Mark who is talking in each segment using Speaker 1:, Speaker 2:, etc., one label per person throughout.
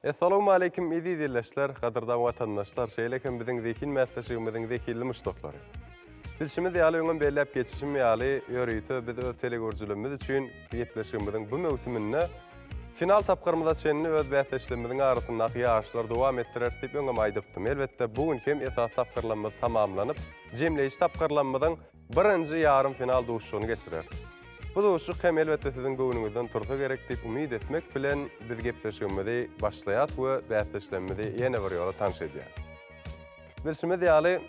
Speaker 1: Essalawmaleýkim eziz ildeşler, gadyrdan watandaşlar, şeýle hem biziň Zehin bäsleşigimiziň zehinli muşdaklary. Bilşimiz ýaly, öňem belläp geçişim ýaly, ýörite biz öz telegörüjilerimiz üçin gepleşigimiziň bu möwsüminde final tapgyrymyza çenli öz bäsdeşlerimiziň arasyndaky ýaryşlary dowam etdireris diýip öňem aýdypdym. Elbetde, bu gün hem esasy tapgyrlarymyz tamamlanyp, jemleýji tapgyrlarymyzyň birinji ýarym final duşuşygyny geçireris. Bu duşuşyk hem elbetde siziň göwnüňizden tursa gerek diýip umyt etmek bilen biz gepleşigimizi başlaýas we bäsdeşlerimizi ýene bir ýola tanyş edýäris. Bilşimiz ýaly,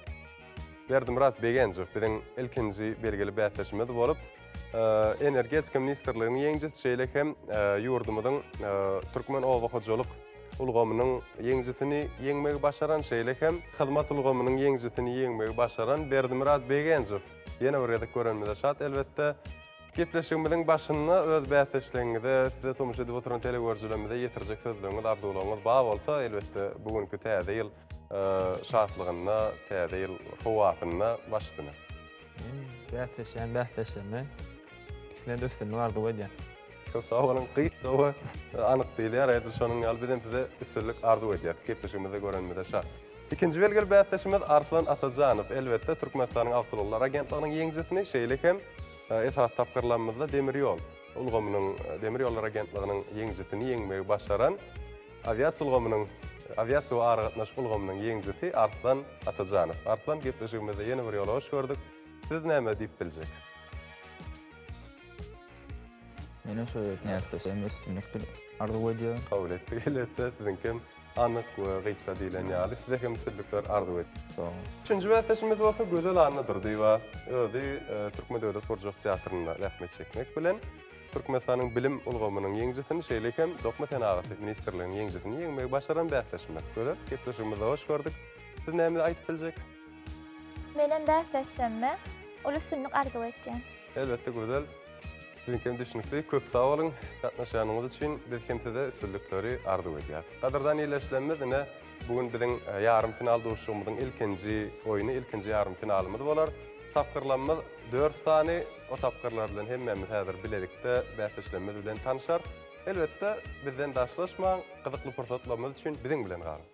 Speaker 1: Berdimyrat Begenjow biziň ilkinji belgili bäsdeşimiz bolup, Energetika ministrliginiň ýeňijisi, şeýle hem ýurdumyzyň Türkmen oba hojalyk ulgamynyň ýeňijisini ýeňmegi başaran, şeýle hem hyzmat ulgamynyň ýeňijisini ýeňmegi başaran Berdimyrat Begenjow. Ýene bir gezek görenimize şat, elbetde. Gepleşigimiziň başynda öz bäsdeşligiňize, size tomaşa edip oturan telegörüjilerimize ýetirjek sözleriňiz, arzuwlaryňyz bar bolsa, elbetde, bu günki Täze ýyl şatlygynda, Täze ýyl howasynda baş üstüne.
Speaker 2: Men bäsleşýän bäsdeşlerime ikisine-de üstünlik arzuw edýän.
Speaker 1: Köp sag boluň. Gysga we anyk diýilýär. Edil şonuň ýaly bizem size üstünlik arzuw edýäris. Gepleşigimizde görenimize şat. Ikinji belgili bäsdeşimiz Arslan Atajanow. Elbetde, Türkmenistanyň Awtoulaglar agentliginiň ýeňijisini, şeýle hem esasy tapgyrlarymyzda demir ýol ulgamynyň, Demir ýollar agentliginiň ýeňijisini ýeňmegi başaran Awiasiýa ulgamynyň, awiasiýa we aragatnaşyk ulgamynyň ýeňijisi Arslan Atajanow. Arslan, gepleşigimizde ýene bir ýola hoş gördük. Siz näme diýip biljek?
Speaker 2: Menem şo bäsdeşlerime üstünlik arzuw edýän.
Speaker 1: Kabul etdik elbetde, siziňkem anyk we gysga diýlen ýaly. Size hem üstünlikler arzuw edýän.
Speaker 2: Sag boluň.
Speaker 1: Üçünji bäsdeşimiz bolsa Gözel Annadurdyýewa. Özi Türkmen döwlet gurjak teatrynda zähmet çekmek bilen, Türkmenistanyň bilim ulgamynyň ýeňijisini, şeýle hem Dokma senagaty ministrliginiň ýeňijisini ýeňmegi başaran bäsdeşimiz. Gözel, gepleşigimizde hoş gördük. Siz näme aýdyp biljek?
Speaker 3: Menem bäsdeşlerime uly üstünlik arzuw etýän.
Speaker 1: Elbetde Gözel, siziňkem düşnükli. Köp sag boluň gatnaşýanyňyz üçin. Biz hem size üstünlikleri arzuw edýäris. Gadyrdan ildeşlerimiz, ine, bu gün biziň ýarym final duşuşygymyzyň ilkinji oýny, ilkinji ýarym finalymyz bolar. Tapgyrlarymyz dört sany. O tapgyrlar bilen hemmämiz häzir bilelikde bäsdeşlerimiz bilen tanyşarys. Elbetde, bizden daşlaşmaň, gyzykly pursatlarymyz üçin biziň bilen galyň!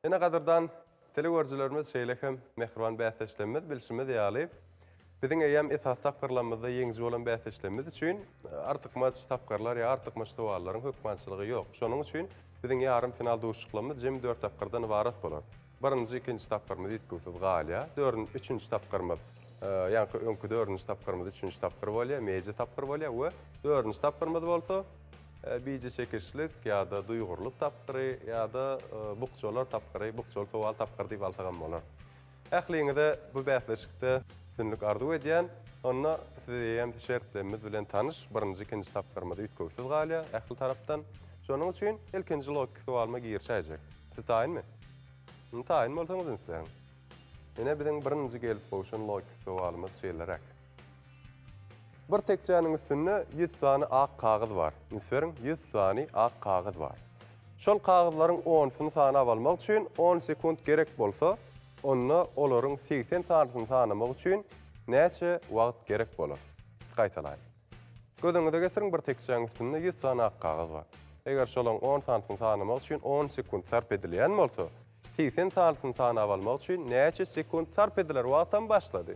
Speaker 1: Ine gadyrdan telegörüjilerimiz şeýle hem mähriban bäsdeşlerimiz bilşimiz ýaly biziň eýýäm esasy tapgyrlarymyzda ýeňiji bolan bäsdeşlerimiz üçin artykmaç tapgyrlar ýa artykmaç sowallaryň hökmançylygy ýok. Şonuň üçin biziň ýarym final duşuşyklarymyz jemi dört tapgyrdan ybarat bolar. Birinji, ikinji tapgyrymyz üýtgewsiz galýar. Dördünji, üçünji tapgyrymyz, ýaňky öňki dördünji tapgyrymyz üçünji tapgyr bolýar, media tapgyr bolýar we dördünji tapgyrymyz bolsa bije çekişlik ýa-da duýgurlyk tapgyry ýa-da bukjalar tapgyry, bukjaly sowal tapgyry diýip alsagam bolar. Ähliňize bu bäsleşikde üstünlik arzuw edýän. Onda siz eýýäm şertlerimiz bilen tanyş, birinji, ikinji tapgyrymyz üýtgewsiz galýar ähli tarapdan. Şonuň üçin ilkinji logiki sowalyma girişäýjek. Siz taýynmy? Indi taýyn bolsaňyz üns beriň. Ine biziň birinji gelip gowşan logiki sowalymyz şeýleräk. Bir tekjäniň üstünde 100 sany ak kagyz bar. Üns beriň, 100 sany ak kagyz bar. Şol kagyzlaryň onsuny sanap almak üçin on sekunt gerek bolsa, onda olaryň 80 sanysyny sanamak üçin näçe wagt gerek bolar? Gaýtalaýyn. Göz öňüňize getiriň, bir tekjäň üstünde 100 sany ak kagyz bar. Eger şolaryň on sanysyny sanamak üçin on sekunt sarp edilýän bolsa, 80 sanysyny sanap almak üçin näçe sekunt sarp ediler? Wagtam başlady.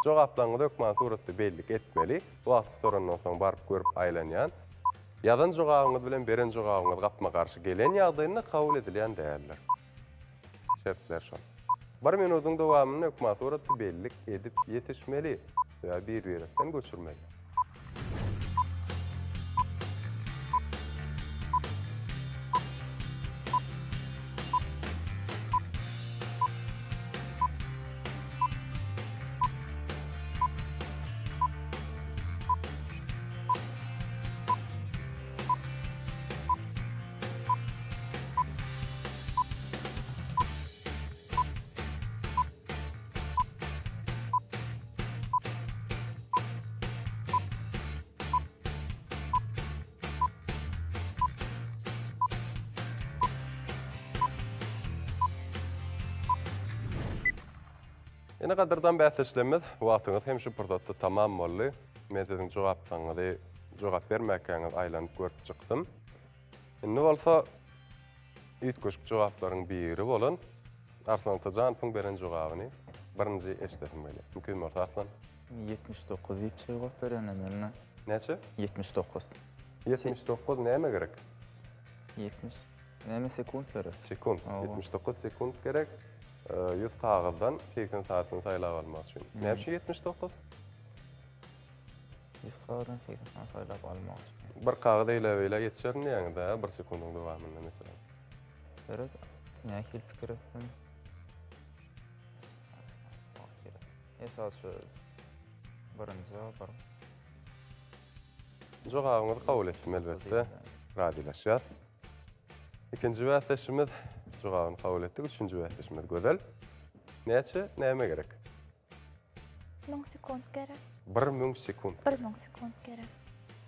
Speaker 1: Jogaplaryňyzy hökman suratda bellik etmeli. Wagt gutarandan soň baryp görüp aýlanýan. Ýazan jogabyňyz bilen beren jogabyňyz gapma-garşy gelen ýagdaýynda kabul edilýän däldir. Şertler şol. Bir minudyň dowamynda hökman suratda bellik edip ýetişmeli. Ýa bir-birekden göçürmeli. Ine gadyrdan bäsdeşlerimiz, wagtyňyz hem şu pursatda tamam boldy. Men siziň jogaplaryňyzy jogap bermäkäňiz aýlanyp görüp çykdym. Indi bolsa üýtgeşik jogaplaryň biri bolan Arslan Atajanowyň beren jogabyny birinji eşidesim gelýär. Mümkin bolsa Arslan.
Speaker 4: 79 diýip jogap berýän men.
Speaker 1: Näçe?
Speaker 4: 79.
Speaker 1: 79 näme gerek?
Speaker 4: 70. Näme sekunt gerek?
Speaker 1: Sekunt. 79 sekunt gerek. 100 kagyzdan 80 sanysyny saýlap almak üçin. Näme üçin 79?
Speaker 4: 100 kagyzdan 80 sany saýlap almak
Speaker 1: üçin. Bir kagyz eýle-beýle ýetişerin diýýäňiz-dä, bir sekundyň dowamynda meselem.
Speaker 4: Seret, nähili pikir etdim? Esas şu birinji bir.
Speaker 1: Jogabyňyzy kabul etdim elbetde. Razylaşýas. Ikinji bäsdeşimiz jogabyny kabul etdik. Üçünji bäsdeşimiz Gözel. Näçe, näme gerek?
Speaker 3: 1000 sekunt gerek.
Speaker 1: 1000 sekunt.
Speaker 3: 1000 sekunt gerek.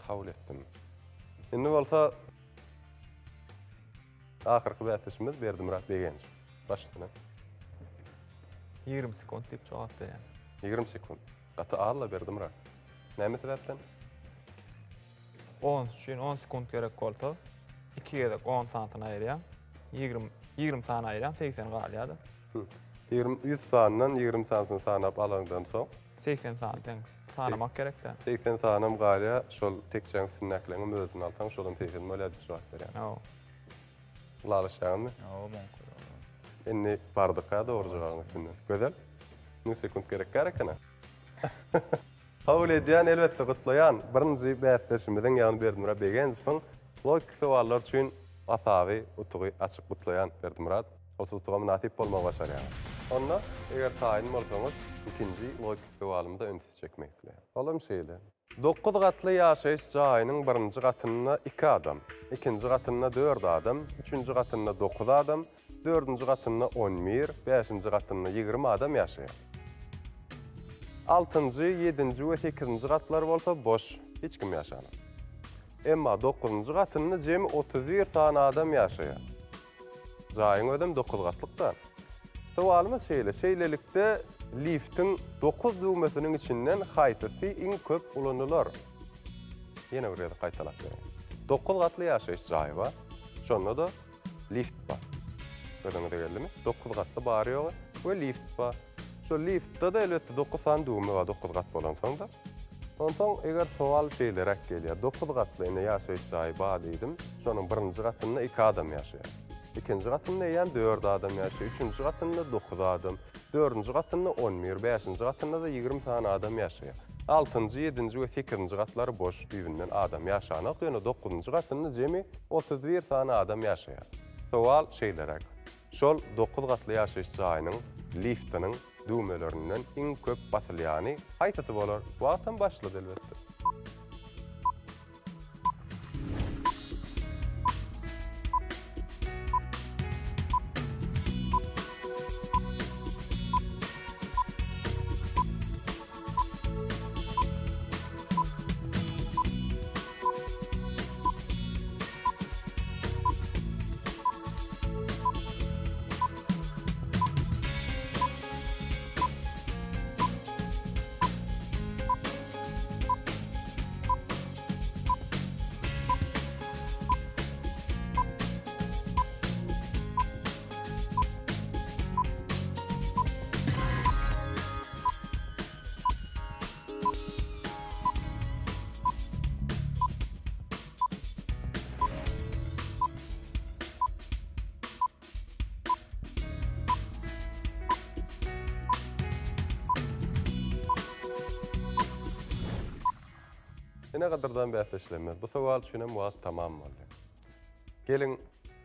Speaker 1: Kabul etdim. Indi bolsa ahyrky bäsdeşimiz Berdimyrat Begenç. Baş üstüne.
Speaker 2: 20 sekunt diýip jogap berýän.
Speaker 1: 20 sekunt. Gaty az-la Berdimyrat. Näme sebäpden?
Speaker 2: 10 üçin 10 sekunt gerek bolsa, 2 gezek 10 sanysyny aýyrýaň. 20 20 sany aýyrýaň, 80 galýar-da.
Speaker 1: 20 100 sandan 20 sanysyny sanap alaňdan soň
Speaker 2: 80 sany deň sanamak gerek-dä.
Speaker 1: 80 sanam galýar, şol tekjäň üstündäkileňem özüni alsaň, şolam 80 bolýar diýip jogap berýär.
Speaker 2: Hawa.
Speaker 1: Ylalaşýaňyzmy?
Speaker 4: Hawa, muňky.
Speaker 1: Indi bardyk-a dogry jogabyň üstünden. Gözel, 1000 sekunt gerek bar eken-a. Kabul edýän, elbetde gutlaýan. Birinji bäsdeşimiziň, ýagny Berdimyrat Begenjowyň logiki sowallar üçin hasaby, utugy açyk gutlaýan Berdimyrat. 30 utuga mynasyp bolmagy başarýaňyz. Onda, eger taýyn bolsaňyz, ikinji logiki sowalymyza ünsi çekmek isleýän. Olam şeýle. Dokuz gatly ýaşaýyş jaýynyň birinji gatynda iki adam, ikinji gatynda dört adam, üçünji gatynda dokuz adam, Dördünji gatynda on bir, bäşinji gatynda 20 adam ýaşaýar. Altynjy, ýedinji we sekizinji gatlar bolsa boş, hiç kim ýaşanok. Emma dokuzynjy gatynda jemi 31 sany adam ýaşaýar. Jaýyň özem dokuz gatlyk-da. Sowalymyz şeýle, şeýlelikde liftiň dokuz düwmesiniň içinden haýsysy iň köp ulanylar? Ýene bir gezek gaýtalap bereýin. Dokuz gatly ýaşaýyş jaýy bar. Şonda-da Lift bar. Gözüňize geldimi? 9 gatly bary-ýogy we lift bar. Şol liftde-de elbetde 9 sany düwme bar, 9 gat bolansoň-da. Onsoň eger sowal şeýleräk gelýär. 9 gatly ine ýaşaýyş jaýy bar diýdim. Şonuň birinji gatynda 2 adam ýaşaýar. Ikinji gatynda eýýäm 4 adam ýaşaýar. Üçünji gatynda 9 adam. Dördünji gatynda on bir, bäşinji gatynda-da 20 sany adam ýaşaýar. Altynjy, ýedinji we sekizinji gatlary boş, düýbünden adam ýaşanok. Ýöne dokuzynjy gatynda jemi 31 sany adam ýaşaýar. Sowal şeýleräk, Şol dokuz gatly ýaşaýyş jaýynyň liftiniň düwmelerinden iň köp basylýany haýsysy bolar? Wagtam başlady elbetde. Ine gadyrdan bäsdeşlerimiz, bu sowal üçin hem wagt tamam boldy. Geliň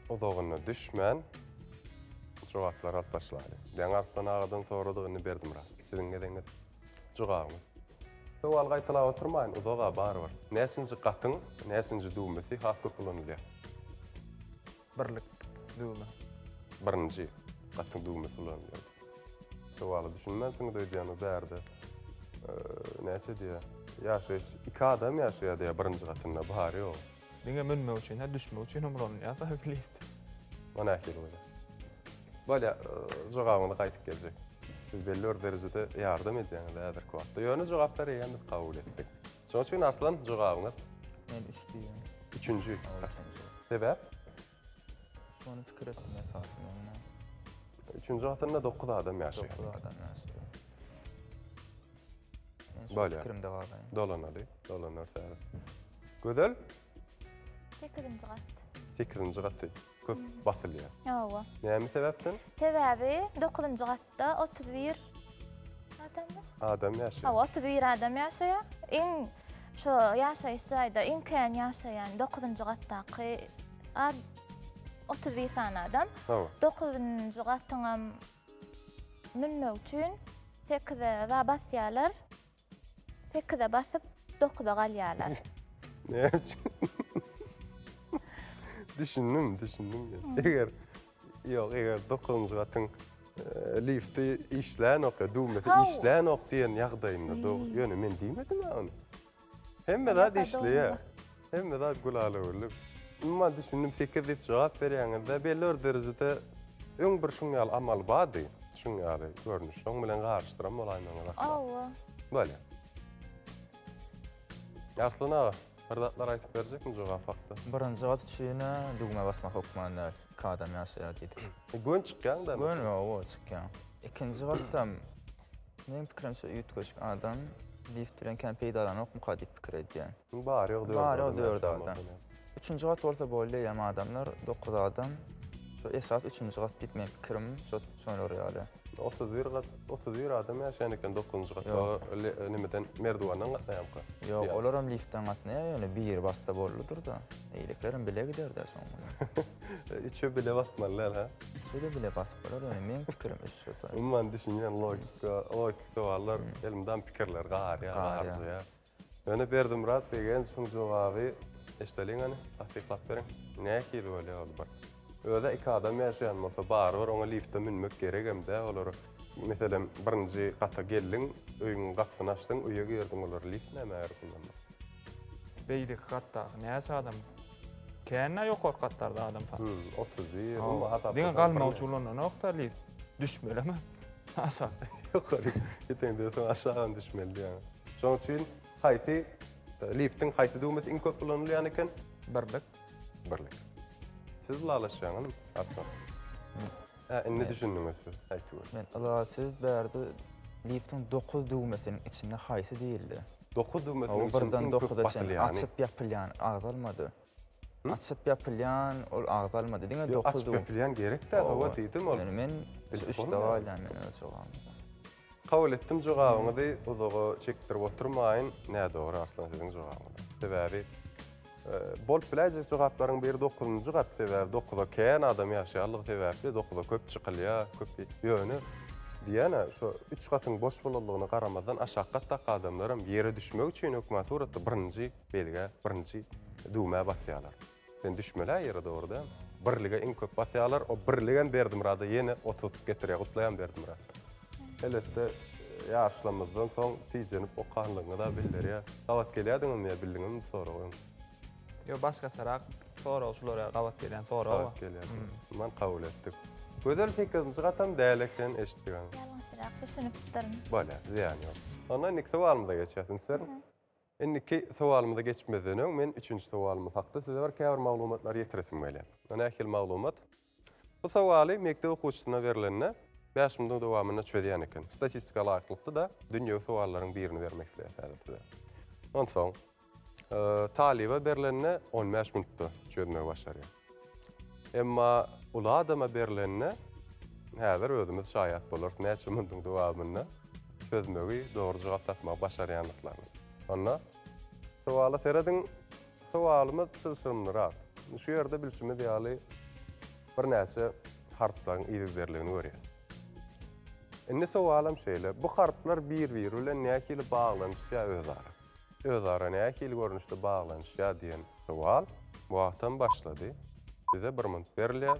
Speaker 1: uzagyna düşmän jogaplary alyp başlaly. Ýaňy Arslan agadan soradyk, indi Berdimyrat. Siziň gezegiňiz. Jogabyňyz. Sowal gaýtalap oturmaýyn, uzag-a barybir. Näçinji gatyň näçinji düwmesi has köp ulanylýar?
Speaker 2: Birlik düwme.
Speaker 1: Birinji gatyň düwmesi ulanylýar. Sowala düşünmänsiňiz öýdýän o bärde. Näçe diýýär? Ýaşaýyş iki adam ýaşaýar diýýär birinji gatynda, bary ýogy.
Speaker 2: Diňe münmek üçin, hä düşmek üçin hem ulanylýar tabi lift.
Speaker 1: O nähili bolýar? Bolýar, jogabyňyza gaýtyp geljek. Siz belli bir derejede ýardam edýäňiz häzirki wagtda. Ýöne jogaplary eýýäm biz kabul etdik. Şonuň üçin Arslan jogabyňyz?
Speaker 4: Men üç diýýän.
Speaker 1: Üçünji.
Speaker 4: Hawa, üçünji.
Speaker 1: Sebäp?
Speaker 4: Şony pikir etdim esasy men.
Speaker 1: Üçünji gatynda dokuz adam ýaşaýar.
Speaker 4: Dokuz adam ýaşaýar. Men şu
Speaker 1: Bolýar.
Speaker 4: pikirimde galaýyn.
Speaker 1: Dolanaly, dolanarys häzir. Gözel?
Speaker 3: Sekizinji gat.
Speaker 1: Sekizinji gaty köp basylýar.
Speaker 3: Hawa.
Speaker 1: Näme sebäpden?
Speaker 3: Sebäbi dokuzynjy gatda 31 adammy?
Speaker 1: Adam ýaşaýar.
Speaker 3: Hawa, 31 adam ýaşaýar. Iň şo ýaşaýyş jaýda iň kän ýaşaýan dokuzynjy gatdaky ad 31 sany adam.
Speaker 1: Hawa.
Speaker 3: Dokuzynjy gatyňam münmek üçin sekize za basýarlar. Sekize basyp, dokuza galýarlar.
Speaker 1: Näme üçin? Düşündim, düşündim. Men. Eger ýok, eger dokuzynjy gatyň e, lifti işlänok, ýa düwmesi
Speaker 3: Haw.
Speaker 1: işlänok diýen ýagdaýynda dogry. Ýöne men diýmedim-ä ony. Hemme zat işleýär. Hemme zat gülala-güllük. Umuman düşündim, sekiz diýip jogap berýäňiz-de, belli bir derejede öň bir şuň ýaly amal bardy, şuň ýaly görnüş. Şoň bilen garyşdyran bolaýmagyňyz ahmal.
Speaker 3: Hawa.
Speaker 1: Bolýar. Arslan aga, bir zatlar aýdyp berjekmi jogap hakda?
Speaker 4: Birinji gat üçin-ä düwme basmak hökman däl. Iki adam ýaşaýar diýdik.
Speaker 1: Göni çykýaň-da.
Speaker 4: Göni, hawa, çykýaň. Ikinji gatdam Meň pikirimçe üýtgeşik adam lift bilen kän peýdalanokmyka diýip pikir edýän.
Speaker 1: Bary ýok dört
Speaker 4: Bary ýok dört adam. Üçünji gat bolsa boldy eýýäm adamlar dokuz adam. Şu esas üçünji gat diýip meň pikirim şo şolar ýaly.
Speaker 1: 31 gat 31 adam ýaşaýan eken dokuzynjy gatda nimeden merdiwandan gatnaýamyka?
Speaker 4: Ýok olaram liftden gatnaýar ýöne biri bassa boldudyr-da. Beýlekilerem bile gider-dä şoň bilen.
Speaker 1: Üçe bile basmaly däl ha?
Speaker 4: Üçe-de bile basyp bolar ýöne meň pikirim üç.
Speaker 1: Umuman düşünýän logika, logiki sowallar elmydam pikirler garýar, garjaýar. Ýöne Berdimyrat Begenjowyň jogaby eşideliň hany, tassyklap beriň. Nähili bolýar ol bir? Özä iki adam ýaşaýan bolsa barybir oňa liftde münmek geregem däl olara. Meselem, birinji gata geldiň, öýüň gapysyny açdyň, öýe girdiň olara lift nämä gerek ullanmak?
Speaker 2: Beýleki gatdaky näçe adam? Kän-ä ýokarky gatlarda adam sany.
Speaker 1: Hmm, 31, umuman hasap
Speaker 2: Diňe galmak üçin ulananok-da lift. Düşmelimi? Aşak.
Speaker 1: Ýokary giteňde soň aşagam düşmeli diýýäň. Şonuň üçin haýsy e, liftiň haýsy düwmesi iň köp ulanylýan eken?
Speaker 2: Birlik.
Speaker 1: Birlik. Siz ylalaşýaňyzmy, Arslan? Hä, indi düşündiňiz siz, aýtyber.
Speaker 4: Men yla siz bärde liftiň 9 düwmesiniň içinde haýsy diýildi?
Speaker 1: 9 düwmesiniň
Speaker 4: içinde
Speaker 1: birden
Speaker 4: iň köp
Speaker 1: 9-a
Speaker 4: çenli
Speaker 1: basylýany.
Speaker 4: Açyp ýapylýan agzalmady. Açyp ýapylýan ol agzalmady. Diňe
Speaker 1: Ýok,
Speaker 4: 9
Speaker 1: açyp
Speaker 4: düwme.
Speaker 1: ýapylýan gerek däl, hawa diýdim ol.
Speaker 4: Ýöne men
Speaker 1: Bilip
Speaker 4: üçde
Speaker 1: bolmaýar.
Speaker 4: galýan men öz jogabymda.
Speaker 1: Kabul etdim jogabyňyzy, uzaga çekdirip oturmaýyn. Nädogry Arslan siziň jogabyňyz. Sebäbi bolup biläýjek jogaplaryň biri dokuzynjy gat, sebäbi dokuza kän adam ýaşaýanlygy sebäpli dokuza köp çykylýar, köp ýöne diýýän-ä şo üç gatyň boş bolanlygyna garamazdan aşak gatdaky adamlaram ýere düşmek üçin hökman suratda birinji belgä, birinji düwmä basýarlar. Sen düşmeli-ä ýere dogry däl. Birlige iň köp basýarlar. O birligem Berdimyrada ýene 30 utuk getirýär. Gutlaýan Berdimyrat. Elbetde ýaşlamyzdan soň tijenip okanlygyňyz-a bildirýär. Gabat gelýärdiňizmi ýa bildiňizmi bu soragy öň?
Speaker 2: Ýok, başgaçarak sorag şular ýaly gabat gelýän sorag bar.
Speaker 1: Gabat gelýär. Umuman kabul etdik. Gözel sekizinji gatam däl eken eşitdigim.
Speaker 3: Ýalňyşrak düşünipdirin.
Speaker 1: Bolýar, zyýany ýok. Onda indiki sowalymyza geçýäs. Üns beriň. Indiki sowalymyza geçmezden öň, men üçünji sowalymyz hakda size bir käbir maglumatlary ýetiresim gelýär. O nähili maglumat? Bu sowaly mekdep okuwçysyna berlende, bäş minutyň dowamynda çözýän eken. Statistika laýyklykda-da dünýewi sowallaryň birini bermek isleýäs häzir size. Onsoň, talyba berlende on bäş minutda çözmegi başarýar. Emma uly adama berlende, häzir özümiz şaýat bolarys näçe minutyň dowamynda çözmegi, dogry jogap tapmagy başarýandyklaryny. Onda sowala serediň. Sowalymyz çylşyrymlyrak. Şu ýerde bilşimiz ýaly birnäçe harplaryň yzygiderligini görýäs. Indi sowalam şeýle, bu harplar bir-biri bilen nähili baglanyşýar özara? Özara nähili görnüşde baglanyşýar diýen sowal wagtam başlady. Size bir minut berilýär.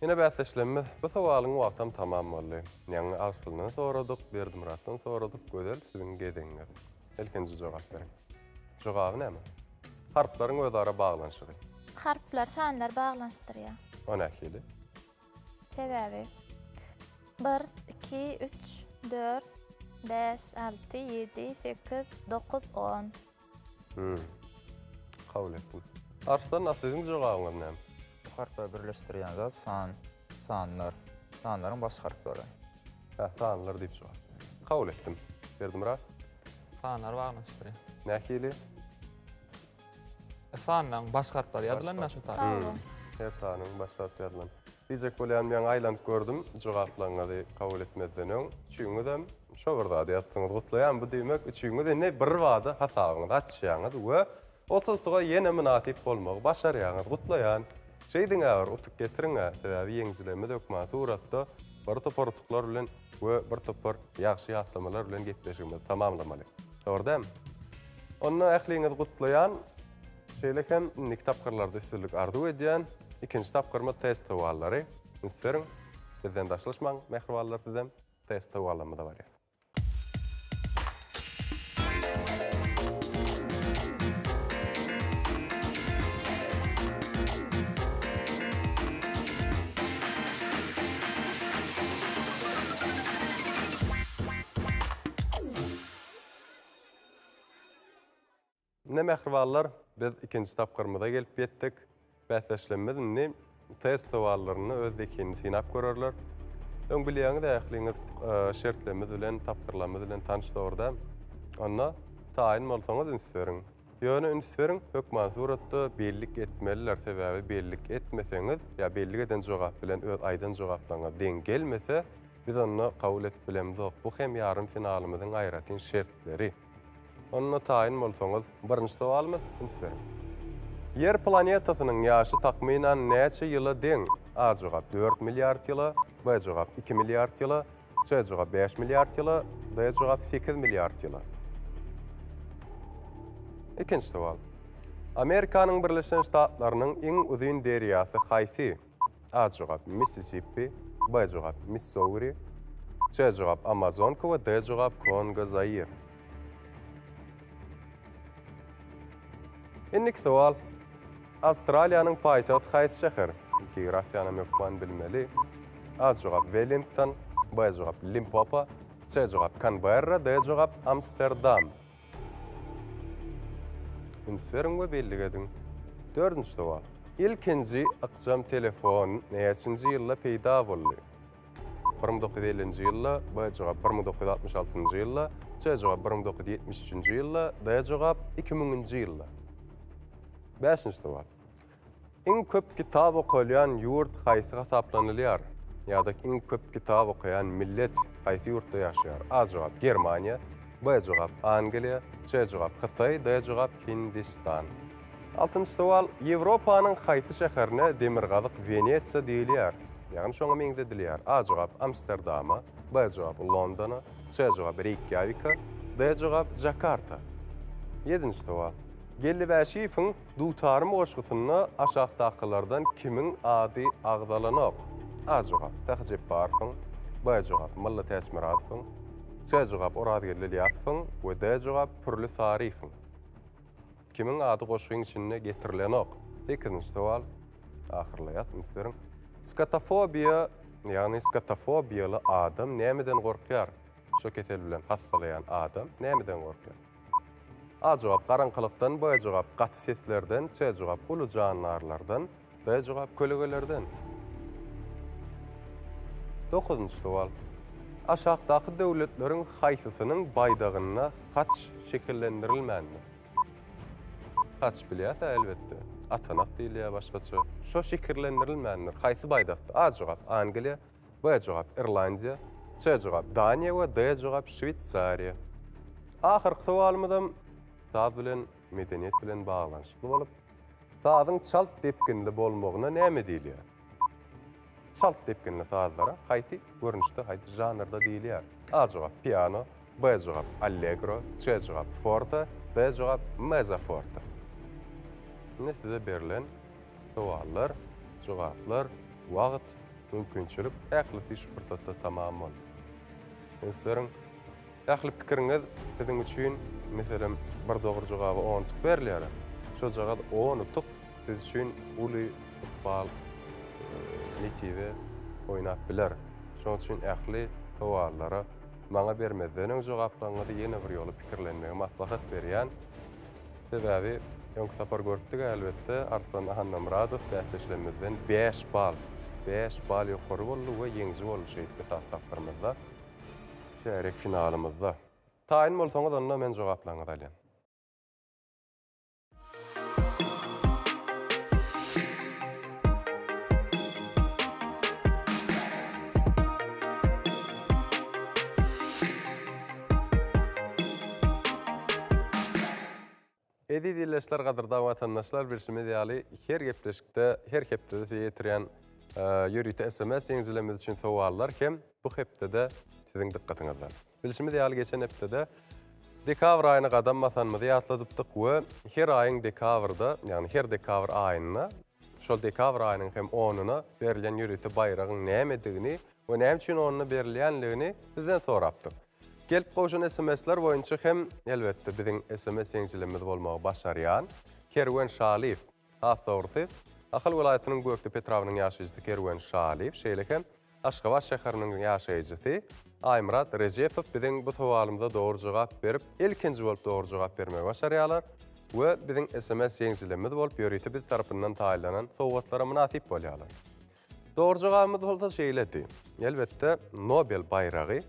Speaker 1: Ine bäsdeşlerimiz, bu sowalyň wagtam tamam boldy. Ýaňy Arslandan soradyk, Berdimyratdan soradyk, Gözel siziň gezegiňiz. Ilkinji jogap beriň. Jogaby näme? Harplaryň özara baglanyşygy.
Speaker 3: Harplar sanlar baglanyşdyrýar.
Speaker 1: O nähili?
Speaker 3: Sebäbi bir, iki, üç, dört, bäş, alty, ýedi, sekiz, dokuz, on.
Speaker 1: Hmm. Kabul etdim. Arslan, a siziň jogabyňyz näme?
Speaker 4: Bu harplary birleşdirýän zat san, sanlar. Sanlaryň baş harplary.
Speaker 1: Hä, sanlar diýip jogap. Kabul etdim. Berdimyrat?
Speaker 2: Sanlar baglanyşdyrýar.
Speaker 1: Nähili?
Speaker 2: Sanlaryň baş harplary ýazylan şu taýda.
Speaker 3: Hmm.
Speaker 1: Her sanyň baş harpy ýazylan. Diýjek bolýanym ýaňy aýlanyp gördüm, jogaplaryňyzy kabul etmezden öň üçüňizem şo bir zady ýazdyňyz. Gutlaýan bu diýmek üçüňiz indi bir bada hasabyňyzy açýaňyz we 30 utuga ýene mynasyp bolmagy başarýaňyz. Gutlaýan. Şeýdiň-ä bir utuk getiriň-ä, sebäbi ýeňijilerimiz hökman suratda bir topar utuklar bilen we bir topar ýagşy ýatlamalar bilen gepleşigimizi tamamlamaly. Dogry dälmi? Onda ähliňizi gutlaýan. Şeýle hem indiki tapgyrlarda üstünlik arzuw edýän. Ikinji tapgyrymyz test sowallary. Üns beriň. Bizden daşlaşmaň, mähribanlar sizem. Test sowallarymyza barýas. Ine mähribanlar, biz ikinji tapgyrymyza gelip ýetdik. Bäsdeşlerimiz indi test sowallarynda öz zehinini synap görerler. Öň bilýäňiz ähliňiz e, şertlerimiz bilen, tapgyrlarymyz bilen tanyş dogry däl. Onda taýyn bolsaňyz üns beriň. Ýöne üns beriň, hökman suratda bellik etmeliler, sebäbi bellik etmeseňiz ýa bellik eden jogap bilen öz aýdan jogaplaryňyz deň gelmese, biz onda kabul edip bilemzok. Bu hem ýarym finalymyzyň aýratyn şertleri. Onda taýyn bolsaňyz, birinji sowalymyz, üns beriň. Ýer planetasynyň ýaşy takmynan näçe ýyla deň? A jogap 4 milliard ýyla, B jogap 2 milliard ýyla, C jogap 5 milliard ýyla, D jogap 8 milliard ýyla. Ikinji sowal. Amerikanyň Birleşen Ştatlarynyň iň uzyn derýasy haýsy? A jogap Missisippi, B jogap Missouri, C jogap Amazonka we D jogap Kongo Zair. Indiki sowal. Awstraliýanyň paýtagty haýsy şäher? Geografiýany hökman bilmeli. A jogap Wellington, B jogap Limpopo, C jogap Kanberra, D jogap Amsterdam. Üns beriň we bellik ediň. Dördünji sowal. Ilkinji ykjam telefon näçinji ýylda peýda boldy? 1950-nji ýylda, B jogap 1966-njy ýylda, C jogap 1973-nji ýylda, D jogap 2000-nji ýylda. Bäşinji sowal. Iň köp kitap okalýan ýurt haýsy hasaplanylýar? Ýa-da iň köp kitap okaýan millet haýsy ýurtda ýaşaýar? A jogap Germaniýa, B jogap Angliýa, C jogap Hytaý, D jogap Hindistan. Altynjy sowal, Ýewropanyň haýsy şäherine Demirgazyk Wenesiýa diýilýär? Ýagny şoňa meňzedilýär. A jogap Amsterdama, B jogap Londona, C jogap Reýkýawika, D jogap Jakarta. Ýedinji sowal, Geldi Bäşiýewiň Dutarym goşgusynda aşakdakylardan kimiň ady agzalanok? A jogap, Sahy Jepbarowyň, B jogap, Mylly Täçmyradowyň, C jogap, Orazgeldi Ylýasowyň we D jogap, Pürli Saryýewiň. Kimiň ady goşgyň içinde getirilenok? Sekizinji sowal. Ahyrlaýas, üns beriň. Skotofobiýa, ýagny skotofobiýaly adam nämeden gorkýar? Şo kesel bilen hassalaýan adam nämeden gorkýar? A jogap, garaňkylykdan, B jogap, gaty seslerden, C jogap, uly jandarlardan, D jogap, kölegelerden. Dokuzynjy sowal. Aşakdaky döwletleriň haýsysynyň baýdagynda haç şekillendirilmändir? Haç bilýäs-ä elbetde. Atanak diýilýär başgaça. Şo şekillendirilmändir. Haýsy baýdakda? A jogap, Angliýa, B jogap Irlandiýa, C jogap Daniýa we D jogap Şweýsariýa. Ahyrky sowalymyzam saz bilen, medeniýet bilen baglanyşykly bolup, sazyň çalt depginli bolmagyna näme diýilýär? Çalt depginli sazlara haýsy görnüşde, haýsy žanrda diýilýär? A jogap piano, B jogap allegro, C jogap forte, D jogap mezzo forte. Indi size berlen sowallar, jogaplar, wagt. mümkinçilik ählisi şu pursatda tamam boldy. Üns beriň. Ähli pikiriňiz siziň üçin, meselem, bir dogry jogaba on utuk berilýär. Şojagaz on utuk siz üçin uly ykbal nesibe oýnap biler. Şonuň üçin ähli sowallara maňa bermezden öň jogaplaryňyzy ýene bir ýola pikirlenmegi maslahat berýän. Sebäbi öňki sapar görüpdik elbetde, Arslan Annamyradow bäsdeşlerimizden bäş bal, bäş bal ýokary boldy we ýeňiji boldy şeýdip esasy tapgyrymyzda, çärýek finalymyzda. Taýyn bolsaňyz onda men jogaplaryňyzy alýan. Eziz ildeşler, gadyrdan watandaşlar, bilşimiz ýaly, her gepleşikde, her hepdede size ýetirýän ýörite sms ýeňijilerimiz üçin sowallar hem bu hepdede siziň dykgatyňyzda. Bilşimiz ýaly, geçen hepdede dekabr aýyna gadam basanymyzy ýatladypdyk we her aýyň dekabrda, ýagny her dekabr aýynda, şol dekabr aýynyň hem onuna berilýän ýörite baýragyň nämedigini we näme üçin onuna berilýänligini sizden sorapdyk. Gelip gowşan SMS-ler boýunça hem, elbetde, biziň SMS ýeňijilerimiz bolmagy başarýan Kerwen Şalyýew, has dogrusy, Ahal welaýatynyň Gökdepe etrabynyň ýaşaýjysy Kerwen Şalyýew, şeýle hem Aşgabat şäheriniň ýaşaýjysy Aýmyrat Rejepow biziň bu sowalymyza dogry jogap berip, ilkinji bolup dogry jogap bermegi başarýarlar we biziň SMS ýeňijilerimiz bolup ýörite biz tarapyndan taýynlanan sowgatlara mynasyp bolýarlar. Dogry jogabymyz bolsa şeýledi. Elbetde, Nobel baýragy,